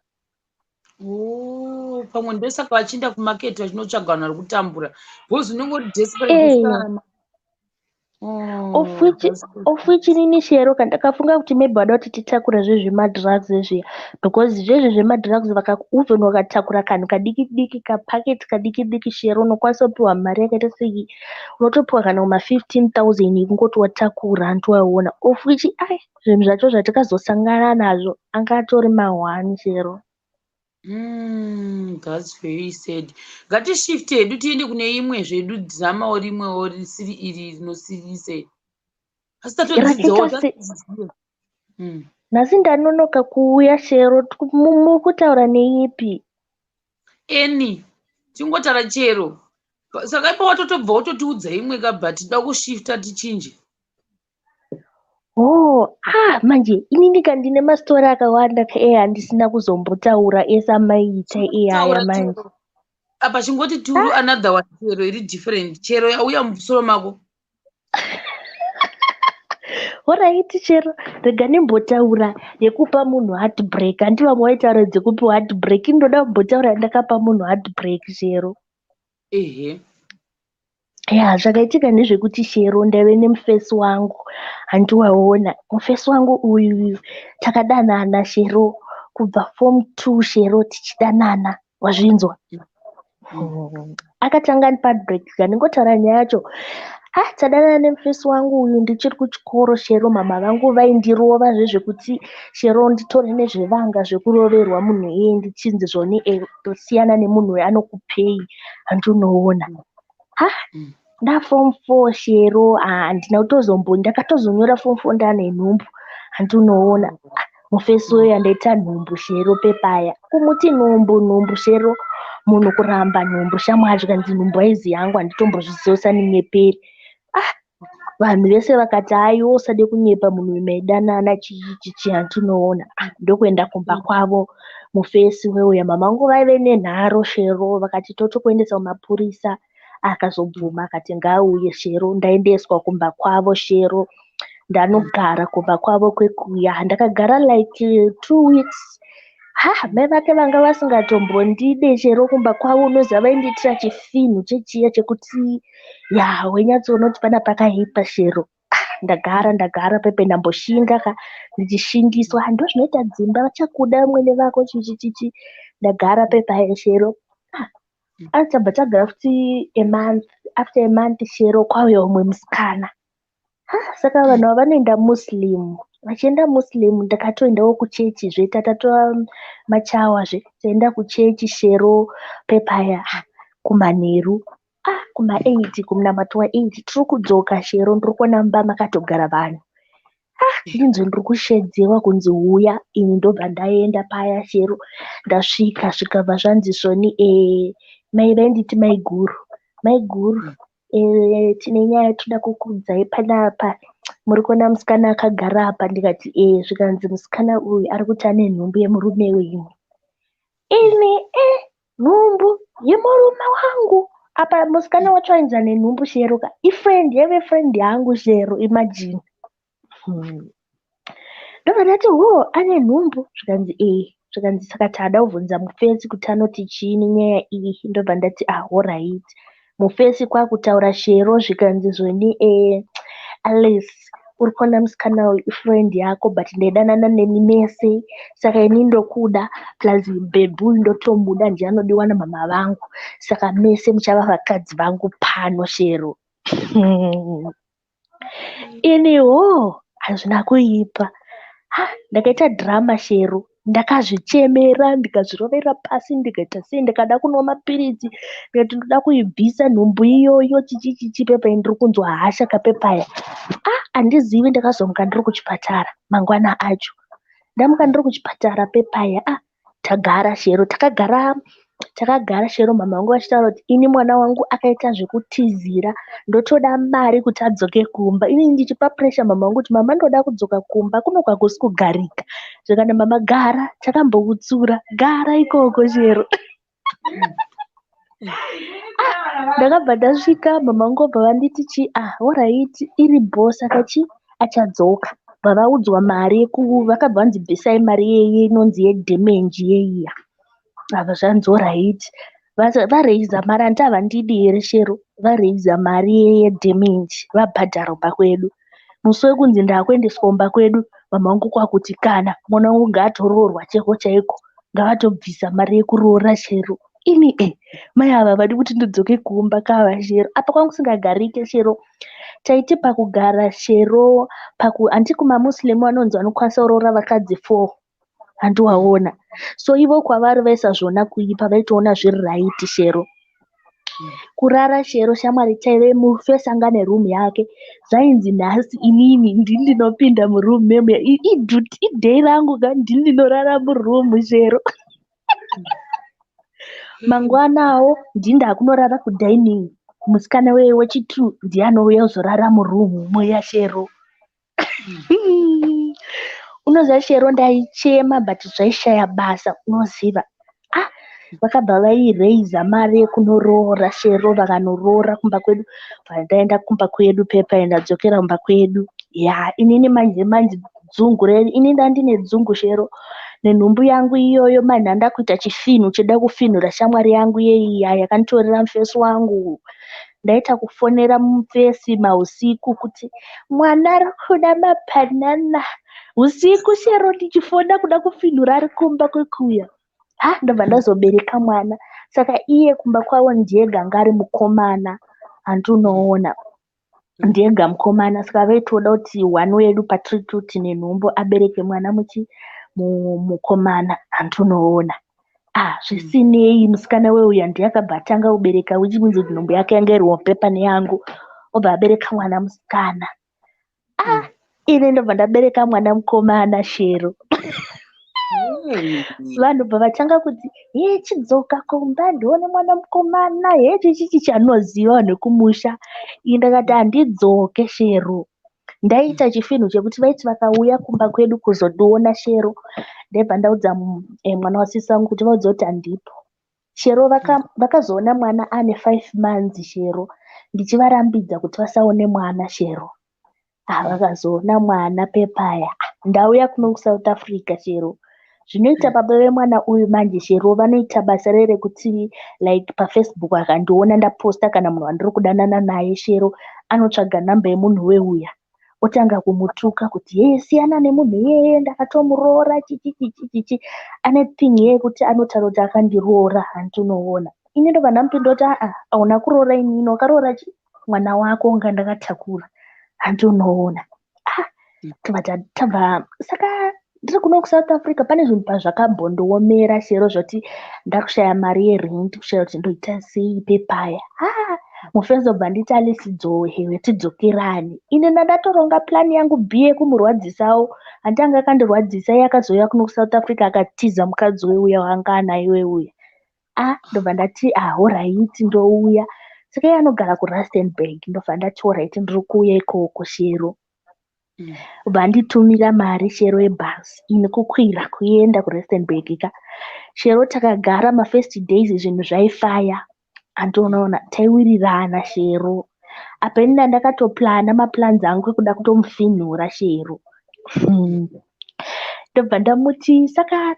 Oh, pamwe ndosaka vachienda kumaketi vachinotsvaga vanhu vari kutambura, because unenge uri desperate. Oh, Of which that's so of which inini, Shero, ndakafunga kuti maybe vada kuti titakure zvezvemadrugs ezviya, because zvezve zvemadrugs even vakatakura kanhu kadiki diki, kapaketi kadiki diki, Shero, unokwanisa kupiwa mari yakaita sei, unotopiwa kana kuma 15,000 yekungoti watakura, handitoaona. Of which, ai, zvinhu zvacho zvatakazosangana nazvo anga atori mahwani, Shero. That's very sad. Ngatishift hedu tiende kune imwe zvedu dhiramawo, rimwewo risiri iri rinosiririsa. Asi tatodzidzawo. Rakaita Nhasi ndanonoka kuuya, Shero. Muri kutaura neipi? Eni tingotaura chero. Saka ipo watotobva wototiudza imwe ka, but tida kushifta tichinje. Oh, ah, manje inini ka ndine mastori akawanda ka handisina kuzombotaura ese amaiita iyaya Taura manje. chero. Apa chingoti turu another one, chero iri different. Chero yauya mumusoro mako. Alright chero, rega ndimbotaura yekupa munhu heartbreak. Handi vamwe vaitaura dzekupiwa heartbreak. Ndoda kumbotaura ndakapa munhu heartbreak, Shero. Ehe. Ya, zvakaitika ndezvekuti, Shero, ndaive nemufesi wangu. Handiwaona mufesi wangu uyu, takadanana, Shero, kubva form 2, Shero, tichidanana, wazvinzwa? Akatanga ndipa heartbreak. Ndingotaura nyaya yacho. Ah, tadanana nemufesi wangu uyu ndichiri kuchikoro, Shero. Mama vangu vaindirova zvezvekuti, Shero, nditore nezvevanga zvekuroverwa munhu iyeye, ndichinzi zvoni tosiyana nemunhu uyu, anokupei? Handinoona. Ha, ndaform 4, Shero, handina kutozombo, ndakatozonyora form 4 ndaane nhumbu. Handinoona mufesi uyu andaita nhumbu, Shero. Pepaya kumuti nhumbu, nhumbu, Shero, munhu kuramba nhumbu, shamwari. Zvikanzi nhumbu haizi yangu, handitombozviziva, usandinyeperi. Ah, vanhu vese vakati, "Aiwa, usade kunyepa, munhu uyu maidanana, chii chichi." Handinoona. Ah, ndokuenda kumba kwavo mufesi weuya. Mama vangu vaive nenharo, Shero, vakati totokuendesa kumapurisa. Akazobvuma, akati ngaauye, Shero. Ndaendeswa kumba kwavo, Shero, ndanogara kumba kwavo kwekuya. Ndakagara like 2 weeks. Ha, mai vake vanga vasingatombondide, Shero, kumba kwavo. Unoziva vaindiitira chifinhu chechiya chekuti ya weinyatsoona kuti pana pakaipa, Shero. Ah, ndagara, ndagara pepe, ndamboshinga ka, ndichishingiswa, ndo zvinoita dzimba, vachakuda mwene vako, chichi chichi. Ndagara pepa, Shero. Ah, achabva tagara futi a month. After a month, Shero, kwauya umwe musikana. Ha, saka vanhu ava vanoenda Muslim, vachienda Muslim. Ndakatoendawo kuchechizve, tatatova machawazve, taenda kuchechi, Shero. Pepaya kumanheru, ah, kuma8, kumunamato wa8, tiri kudzoka, Shero, ndiri kuona mumba makatogara vanhu. Ah, ndinzwe ndiri kushedzewa kunzi huya. Ini ndobva ndaenda paya, Shero. Ndasvika, zvikabva zvanzi zvoni mai vainditi maiguru, "Maiguru, tine nyaya toda kukuudzai panapa. Muri kuona musikana akagara apa?" Ndikati, "E." Zvikanzi, "Musikana uyu ari kuti ane nhumbu yemurume wenyu." Ini, nhumbu yemurume wangu? Apa musikana wacho ainzi ane nhumbu, Shero ka, ifriend, yaive friend yangu, Shero, imagine. Ndobva ndati, "Ho, ane nhumbu?" Zvikanzi, "E." Zvikanzi, "Saka tada kubvunza mufesi kuti anoti chii nenyaya iyi." Ndobva ndati, "Ah, alright." Mufesi kwakutaura, Shero. Zvikanzi zvoni, "Alice, uri kuona musikana uyu ifriend yako, but ndaidanana nemi mese, saka ini ndokuda, plus bhebhi uyu ndotomuda, ndiye anodiwa namama vangu, saka mese muchava vakadzi vangu pano, Shero." Ini, ho, hazvina kuipa. Ha, ndakaita drama, Shero. Ndakazvichemera, ndikazvirovera pasi, ndikaita sei, ndikada kunwa mapiritsi, ndikati ndoda kuibvisa nhumbu iyoyo, chichi chichi. Pepai ndiri kunzwa hasha kapepaya. Ah, handizivi, ndakazomuka ndiri kuchipatara mangwana acho. Ndamuka ndiri kuchipatara pepaya. Ah, tagara, Shero, takagara, takagara, Shero. Mama vangu vachitaura kuti, "Ini mwana wangu akaita zvekutizira, ndotoda mari kuti adzoke kumba." Ini ndichipa pressure mama vangu kuti, "Mama, ndoda kudzoka kumba, kuno kwakusi kugarika." Zvikana, "Mama, gara, takambokutsura, gara ikoko, Shero." Ndakabva ndasvika, mama vangu vabva vanditi chi, "Ah, alright, iri bho, saka chi achadzoka." Bva vaudzwa mari, vakabva vanzi, "Bvisai mari yeye inonzi yedamage yeiya." Ava zvanzi, "Alright." Vareiza mari, handiti havandidi here, Shero? Vareiza mari yedamage, vabhadhara kumba kwedu. Musi wekunzi ndakuendeswa kumba kwedu, mama vangu kwakuti, "Kana mwana wangu ngaatoroorwa chaiko chaiko, ngavatobvisa mari yekuroora, Shero." Ini, mai ava vadi kuti ndidzoke kumba kava, Shero. Apa kwangu kusingagarike, Shero. Taiti pakugara, Shero, paku handiti kumaMuslim vanonzi vanokwanisa kuroora vakadzi 4, handiwaona? So ivo kwavari vaisazviona kuipa, vaitoona zviri right, Shero. Kurara, Shero, shamwari, taive mufesi anga neroom yake. Zvainzi nhasi inini ndini ndinopinda muroom memuya, iday rangu ka, ndini ndinorara muroom, Shero. Mangwanawo ndini ndakunorara kudining, musikana wechi2 ndiye anouya kuzorara muroom muya, Shero. Unoziva, Shero, ndaichema, but zvaishaya basa, unoziva. Ah, vakabva vaireiza mari yekunoroora, Shero. Vakanoroora kumba kwedu. Ndaenda kumba kwedu pepa, ndadzokera kumba kwedu. Ya, inini manje manje dzungu reri, ini ndandine dzungu Shero nenhumbu yangu iyoyo. Manje ndanda kuita chifinhu chida kufinhura shamwari yangu yeiya yakanditorera mufesi wangu. Ndaita kufonera mufesi mausiku kuti mwana ari kuda mabanana usiku, Shero, ndichifona kuda kufinhura ari kumba kwekuya. Ha, ndobva ndazobereka mwana. Saka iye kumba kwavo ndiyega anga ari mukomana, handinoona ndiyega mukomana. Saka vaitoda kuti one wedu patiri two tine nhumbu abereke mwana muchi mukomana, handinoona. Ah, zvisinei, musikana weuya ndiye akabva atanga kubereka, which means kuti nhumbu yake yanga iri hombe pane yangu. Obva abereka mwana musikana. Ah, ini ndobva ndabereka mwana mukomana, Shero. Vanhu bva vatanga kuti, "He, chidzoka kumba ndione mwana mukomana." He, chichichi chanoziva vanhu vekumusha. Ini ndakati handidzoke, Shero. Ndaita chifinhu chekuti vaiti vakauya kumba kwedu kuzondiona, Shero, ndaibva ndaudza mwana wasisi vangu kuti vaudze kuti handipo. Shero, vakazoona mwana ane 5 months, Shero, ndichivarambidza kuti vasaone mwana, Shero. Ah, vakazoona mwana pepaya. Ah, ndauya kuno kuSouth Africa, Shero. Zvinoita baba vemwana uyu manje, Shero, vanoita basa rerekuti like paFacebook akandiona ndaposta kana munhu wandiri kudanana naye, Shero, anotsvaga namba yemunhu weuya, otanga kumutuka kuti, "Ye, siyana nemunhu iyeye, ndakatomuroora," chichichichichichi. Ane thing yekuti anotaura kuti akandiroora, handinoona. Ini ndobva ndamupindura kuti, "Aa, hauna kuroora inini, wakaroora chi mwana wako nga ndakatakura," handinoona. Ah, tobva tabva. Saka ndiri kuno kuSouth Africa, pane zvinhu pazvakambondiomera, Shero, zvoti ndakushaya mari yerent, kushaya kuti ndoita sei pepaya. Ah, mufenzi obva nditi, "Alice, dzohewe tidzokerane." Ini ndandatoronga plan yangu B yekumurwadzisawo. Handiti akandirwadzisa iye akazouya kuno kuSouth Africa akatiza mukadzi weuya waanga anaye weuya. Ah, ndobva ndati, "Ah, alright, ndouya." Saka iye anogara kuRustenburg. Ndobva ndati, "Alright, ndiri kuuya ikoko, Shero." Obva anditumira mari, Shero, yebhasi. Ini kukwira kuenda kuRustenburg ka, Shero. Takagara mafirst days, zvinhu zvaifaya, handinoona, taiwirirana, Shero. Apa ini ndandakatoplana maplans angu ekuda kutomufinhura, Shero. Ndobva ndamuti, saka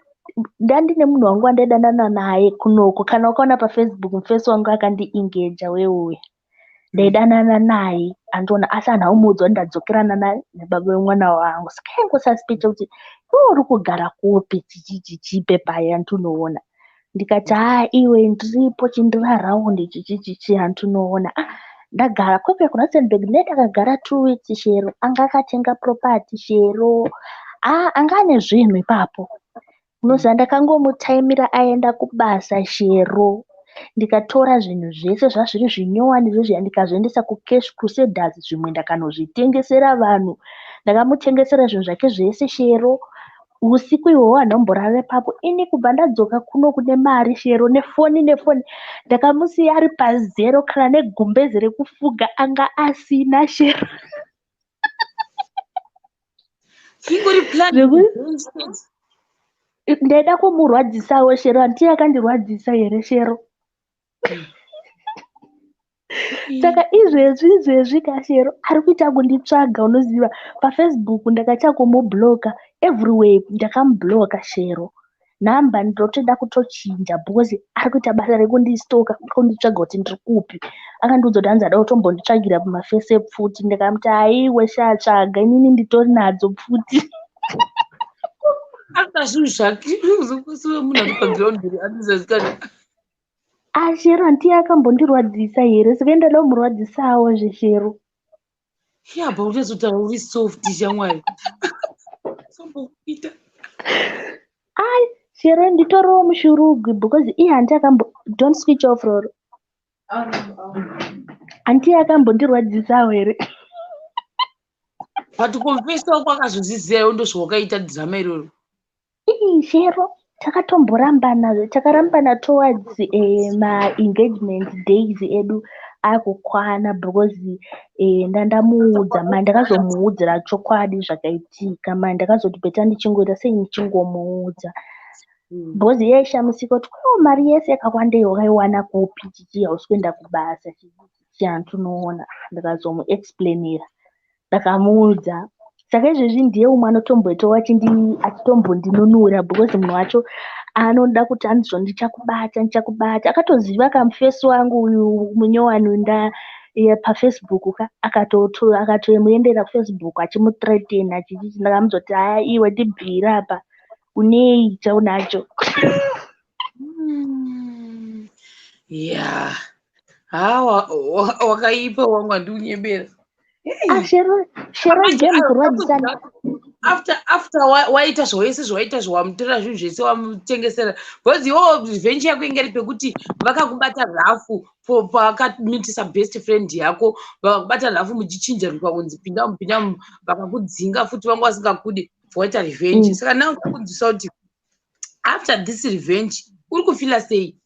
ndandine munhu wangu wandaidanana naye kunoko. Kana ukaona paFacebook, mufesi wangu akandiengaja weuya ndaidanana naye, andiona. Asi hanhu aumuudza kuti ndadzokerana naye nebaba vemwana wangu. Saka aingosuspecta kuti, "Iwe uri kugara kupi?" Chichichichi pepaya, ndinoona. Ndikati, "Haa, iwe, ndiripo, chindiraraundi," chichichichi, handinoona. Ah, ndagara kwekwe kuRustenburg, ndakagara 2 weeks, Shero. Anga akatenga property, Shero. Ah, anga ane zvinhu ipapo. Unoziva, ndakangomutaimira aenda kubasa, Shero, ndikatora zvinhu zvese zvazviri zvinyowani zvezviya, ndikazviendesa kuCash Crusaders. Zvimwe ndakanozvitengesera vanhu. Ndakamutengesera zvinhu zvake zvese, Shero. Usiku ihwohwo handomborara ipapo. Ini kubva ndadzoka kuno kune mari, Shero, nefoni, nefoni. Ndakamusiya ari pazero, kana negumbeze rekufuga anga asina, Shero. Ingori plan. Ndaida kumurwadzisawo, Shero. Handiti akandirwadzisa here, Shero? Saka izvezvi izvezvi kaShero, ari kuita kunditsvaga. Unoziva, paFacebook ndakaita kumubloka, everywhere ndakamubloka, Shero. Nhamba ndotoda kutochinja because ari kuita basa rekundistoka, kunditsvaga kuti ndiri kupi. Akandiudza kuti hanzi ada kutombonditsvagira pamafesi epfuti. Ndikamuti, "Aiwe sha, tsvaga, inini nditori nadzo pfuti." Aka zvinhu zvake uzokusiwe munhu ari paground anozizikanwa. AShero, handiye akambondirwadzisa here? Saka ndada kumurwadzisawo zveshero. Yabva uchazotaura uri soft, shamwari, sombokuita. Ai, Shero, nditoriwo mushurugwi because iye handi akambo, don't switch off, Roro, handiye akambondirwadzisawo here? But confessa wako akazozviziva, ndozvawakaita drama iroro. Ii, Shero, takatomborambana. Takarambana towards maengagement days edu akukwana because ndandamuudza ma ndakazomuudzira chokwadi zvakaitika. Ma ndakazoti better ndichingoita sei, ndichingomuudza because iye aishamisika kuti, "Ko mari yese yakawanda iyo wakaiwana kupi? Chichi, hausi kuenda kubasa?" Chichi, handinoona. Ndikazomuexplainira. Ndakamuudza. Saka izvezvi ndiye umwe anotomboitawo achitombondinunura because munhu wacho anoda kuti anzwa ndichakubata, ndichakubata. Akatoziva kamufesi wangu uyu munyowani uyu paFacebook ka, akatomuendera kuFacebook achimuthreaten achichichi. Ndakamuzoti haya iwe tibvire apa, unei chaunacho? Yeah. Ha, wakaipa wangu, handiunyebera. Ah, Shero, Shero game kurwadzisana. After waita zvose zvawaita, zvawamutorera zvinhu zvese, wamutengesera, because iwo revenge yako inge iri pekuti vakakubata rafu pakamitisa best friend yako, vakakubata rafu muchichinja kunzi pinda pinda, vakakudzinga futi, vanga vasingakudi, waita revenge. Saka now ndakunzwisa kuti after this revenge uri kufeela sei?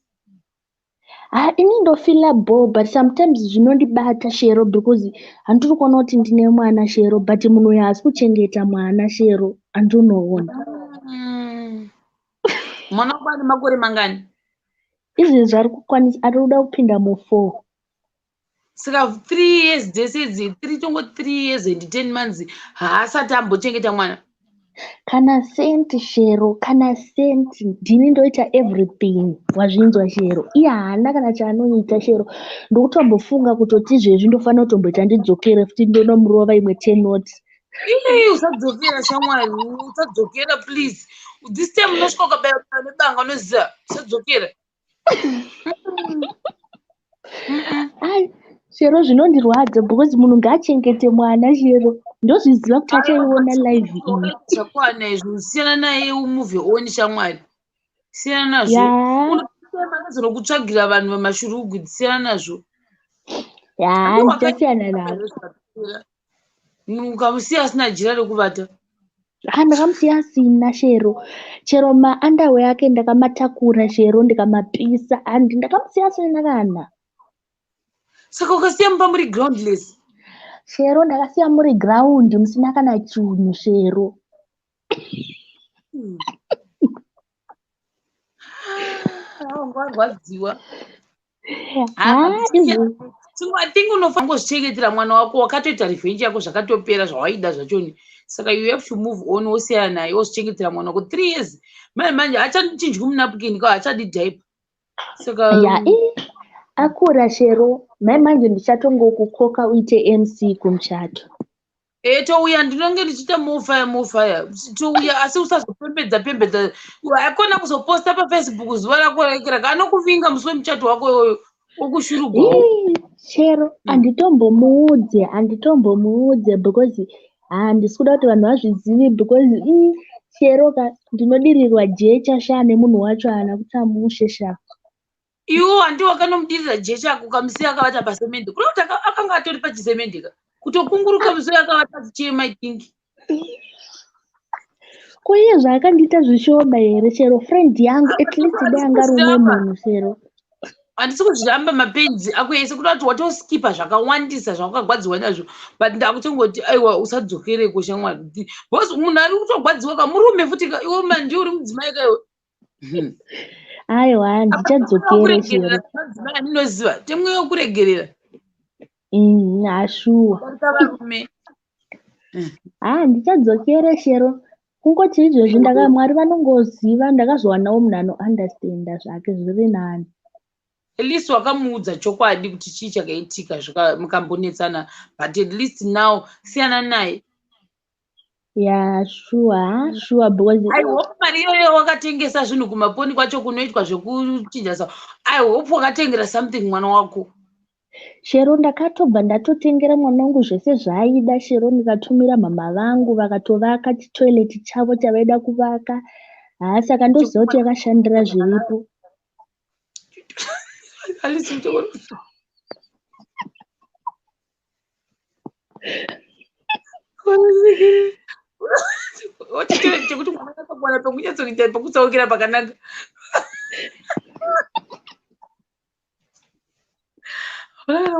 Ha, ini ndofeela bho, but sometimes zvinondibata, Shero, because handiri kuona kuti ndine mwana, Shero, but munhu uyu haasi kuchengeta mwana, Shero, handinoona. Mwana wako ane makore mangani? Izvezvi ari kukwanisa, ari kuda kupinda mu4. Saka 3 years dzese idzi, three tongo 3 years and 10 months, haasati ambochengeta mwana? Kana senti, Shero, kana senti. Ndini ndoita everything, wazvinzwa, Shero? Iye haana kana chaanoita, Shero. Ndokutombofunga kutoti izvezvi ndofanira kutomboita ndidzokere futi ndonomurova imwe 10 not. Ii, usadzokera shamwari, usadzokera please. This time unosvika ukabaya nebanga, unoziva. Usadzokera. Ai Shero, zvinondirwadza because munhu ngaachengete mwana, Shero. Ndozviziva kuti achaiona live iyi. Zvakwana izvo, siyana naye, umove on shamwari, siyana nazvo. Unozonokutsvagira vanhu vamashurugwi, siyana nazvo. Ya, ndichasiyana nazvo. Munhu ukamusiya asina jira rekuvata. Ha, ndakamusiya asina, Shero. Chero maunderwear ake ndakamatakura, Shero, ndikamapisa. Handi ndakamusiya asina kana. Saka ukasiya mumba muri groundless? Shero, ndakasiya muri ground, musina kana chunhu, Shero. Warwadziwa. Ha, izvo I think unofanira kuzvichengetera mwana wako. Wakatoita revenge yako, zvakatopera zvawaida zvachoni, saka you have to move on, wosiyana naye, wozvichengetera mwana wako. 3 years manje manje hachachinjwi munapkin ka, hachadi diaper, saka Ya, i akura, Shero. Mai manje ndichatongokukoka uite MC kumuchato. E, touya, ndinonge ndichiita mofaya mofaya, touya, asi usazopembedza pembedza, haikona kuzoposta paFacebook zuva rako rekeraka. Anokuvinga musi wemuchato wako iwoyo, wokushurugwawo. Ii, Shero, handitombomuudze, handitombomuudze because handisi kuda kuti vanhu vazvizive because Shero ka, ndinodirirwa jecha sha nemunhu wacho, haana kutsamushe sha. Iwo handi wakanomudirira jecha, ukamusiya akavata pasemende, kuda kuti akanga atori pachisemende ka, kutokunguruka musoro akavata achichema, I think. Ko iye zvaakandiita zvishoma here, Shero? Friend yangu, at least dai anga ari umwe munhu, Shero. Handisi kuzviramba mapenzi ako ese, kuda kuti watoskipa zvakawandisa zvawakagwadziwa nazvo, but ndakutongoti aiwa, usadzokereko shamwari, because munhu ari kutogwadziwa ka murume futi ka, iwe manje uri mudzimai ka iwe. Aiwa, handichadzokere, Shero. Madzimai andinoziva temwe yokuregerera. Hashuwa. Darika varume. Ha, handichadzokere, Shero. Kungoti izvezvi ndaka Mwari vanongoziva, ndakazowanawo munhu anounderstanda zvake, zviri nani. At least wakamuudza chokwadi kuti chii chakaitika, mukambonetsana, but at least now siyana naye. Ya, sure, ha, sure, because I hope mari iyoyo wakatengesa zvinhu kumaponi kwacho kunoitwa zvekuchinja sa. I hope wakatengera something mwana wako. Shero, ndakatobva ndatotengera mwana wangu zvese zvaaida, Shero. Ndikatumira mama vangu, vakatovaka chitoilet chavo chavaida kuvaka. Ha, saka ndoziva kuti yakashandira zviripo. Alice, chekuti mwana akakwana pekunyatsokuita pekutsaukira pakanaka.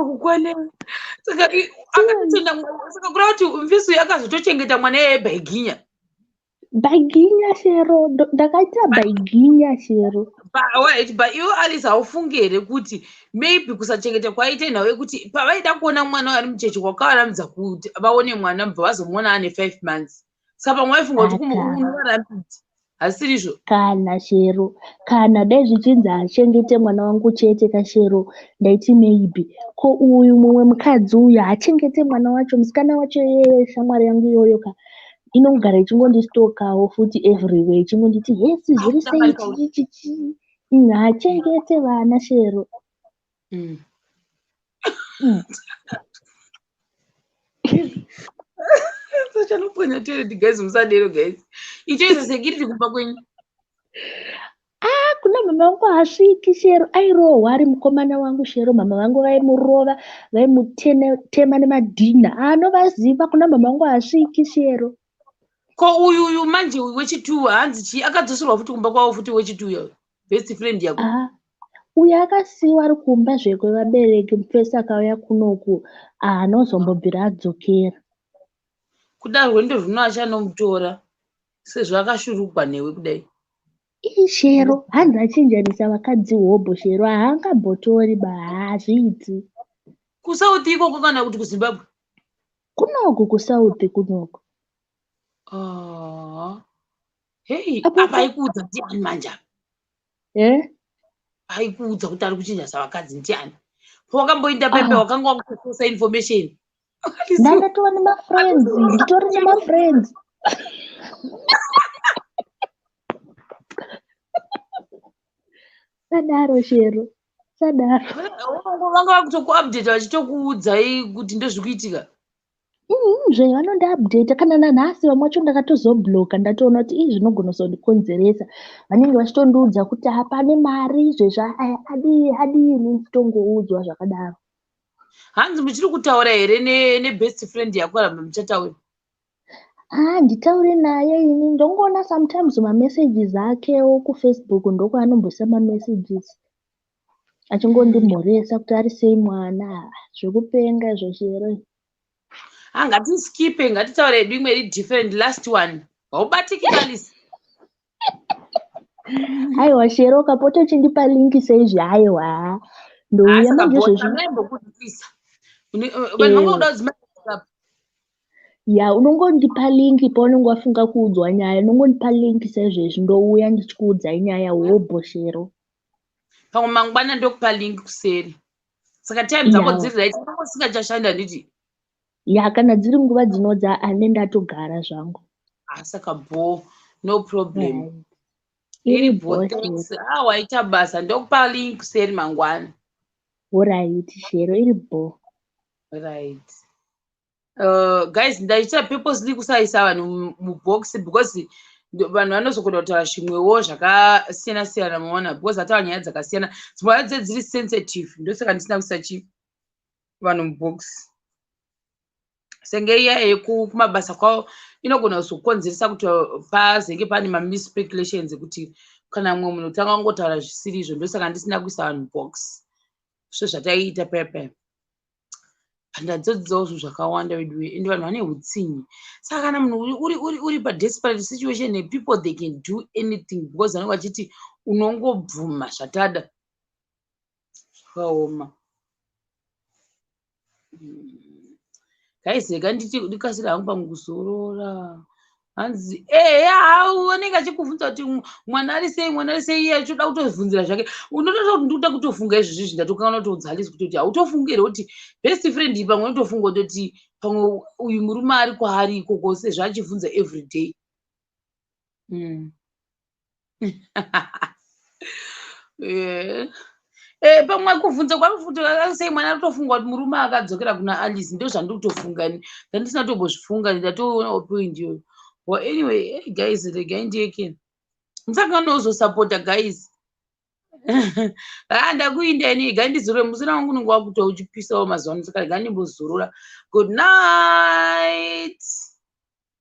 Kukwana saka akatotenda. Saka kureva kuti mfisi uyu akazotochengeta mwana iyeye bhaiginya? Baiginya Shero, ndakaita baiginya Shero. Right, but iwe Alice haufungi here kuti maybe kusachengeta kwaita nhau yekuti pavaida kuona mwana ari mucheche kwakavarambidza kuti vaone mwana mubva vazomuona ane 5 months. Saka pamwe vaifunga kuti unovarambidza. Hasirizvo. Kana Shero, kana dai zvichinzi achengete mwana wangu chete kaShero, ndaiti maybe. Ko uyu mumwe mukadzi uyu haachengete mwana wacho, musikana wacho yeye shamwari yangu iyoyo ka. Inogara ichingondistokawo futi everywhere ichingonditi hesi zviri sei chichichichi. Haachengete vana Shero. Sachanopwanya toilet guys, musadero guys. Ichoisa security kumba kwenyu. Ah, kuna mama vangu haasviki Shero. Airohwa ari mukomana wangu Shero. Mama vangu vaimurova, vaimutema nemadhina. Anovaziva kuna mama vangu haasviki Shero. Ko uyu uyu manje uyu wechitu hanzi chii akadzoserwa futi kumba kwavo futi wechitu uyo best friend yako. Ah, uyu akasiiwa ari kumba zvekwevabereki mufesi akauya kunoku haanozombobvira adzokera. Kuda rwendo rwuno achanomutora sezvo akashurugwa newe kudai. Ii Shero hanzi achinjanisa vakadzi hobho Shero haangambotori ba haazviiti. KuSouth ikoko kana kuti kuZimbabwe? Kunoku kuSouth kunoku. Hey, apa aikuudza ndiani manje apa? Eh? Aikuudza kuti ari kuchinjanisa vakadzi ndiani? Pawakamboinda pepe wakanga wakutososa information. Ndandatova nemafriends, nditori nemafriends. Sadaro Shero, sadaro. Vanga vakutokuupdate vachitokuudzai kuti ndozvikuitika. Zve vanondiupdata kana nanhasi vamwe vacho ndakatozobloka ndatoona kuti ii zvinogona kuzondikonzeresa. Vanenge vachitondiudza kuti hapane mari izvezvi adii adii ndichitongoudzwa zvakadaro. Hanzi muchiri kutaura here nebest friend yako kana muchataura? Ah, nditaure naye ini ndongoona sometimes mamessages akewo kuFacebook ndokwaanomboisa mamessages achingondimhoresa kuti ari sei mwana zvekupenga izvo Shero. Ah, ngatiskipe, ngatitaure hedu imwe iri different last one. Haubatiki Alice. Aiwa Shero ukapota uchindipa linki seizvi aiwa ndouya manje izvezvi. Ndaimbokudisa. Vanhu vangoda kudzima. Ya unongondipa linki paunenge wafunga kuudzwa nyaya, unongondipa linki saizvezvi ndouya ndichikuudzai nyaya hobho Shero. Pamwe mangwana ndokupa link kuseri. Saka time dzako dziri right, unenge usingachashanda handiti? Ya kana dziri nguva dzinodza ane ndatogara zvangu. Ah, saka bho, no problem. Iri bho, thanks. Ah, waita basa, ndokupa link kuseri mangwana. Alright Shero, iri bho. Right. Guys, ndaita purposely kusaisa vanhu mubox because vanhu vanozogona kutaura zvimwewo zvakasiyana siyana maona because ataura nyaya dzakasiyana dzimwe dzacho dziri sensitive ndosaka ndisina kuisa chi vanhu mubox. Senge iya yekumabasa kwavo inogona kuzokonzeresa kuti pazenge pane mamisspeculations ekuti kana mumwe munhu tanga kungotaura zvisiri izvo ndosaka ndisina kuisa vanhu mubox sezvataiita paya paya. Ndadzidzawo zvinhu zvakawanda veduwe ende vanhu vane utsinye. Saka kana munhu uri padesperate situation people they can do anything because vanenge vachiti unongobvuma zvatada. Zvakaoma. Guys, rega ndikasire hangu pamwe kuzorora. Hanzi eya anenge achikubvunza kuti mwana ari sei, mwana ari sei, iye achitoda kutovhunzira zvake. Unotoda kuti ndikuda kutofunga izvozvi izvi ndatokanganwa kutoudza Alice kutoti hautofungi here kuti best friend iyi pamwe unotofunga kutoti pamwe uyu murume ari kwaari ikoko sezvo achibvunza every day. Yeah. Pamwe kuvhunza kwari sei mwana ari kutofunga kuti murume akadzokera kuna Alice ndo zvandiri kutofunga ini. Ndandisina kutombozvifunga ndatoona point iyoyo. Well, anyway, hey guys, regai ndiyeke. Musangano uzosapota guys. Ah, ndakuinda ini regai ndizorore musana wangu unenge wakuta uchipisawo mazuva ano saka regai ndimbozorora. Good night.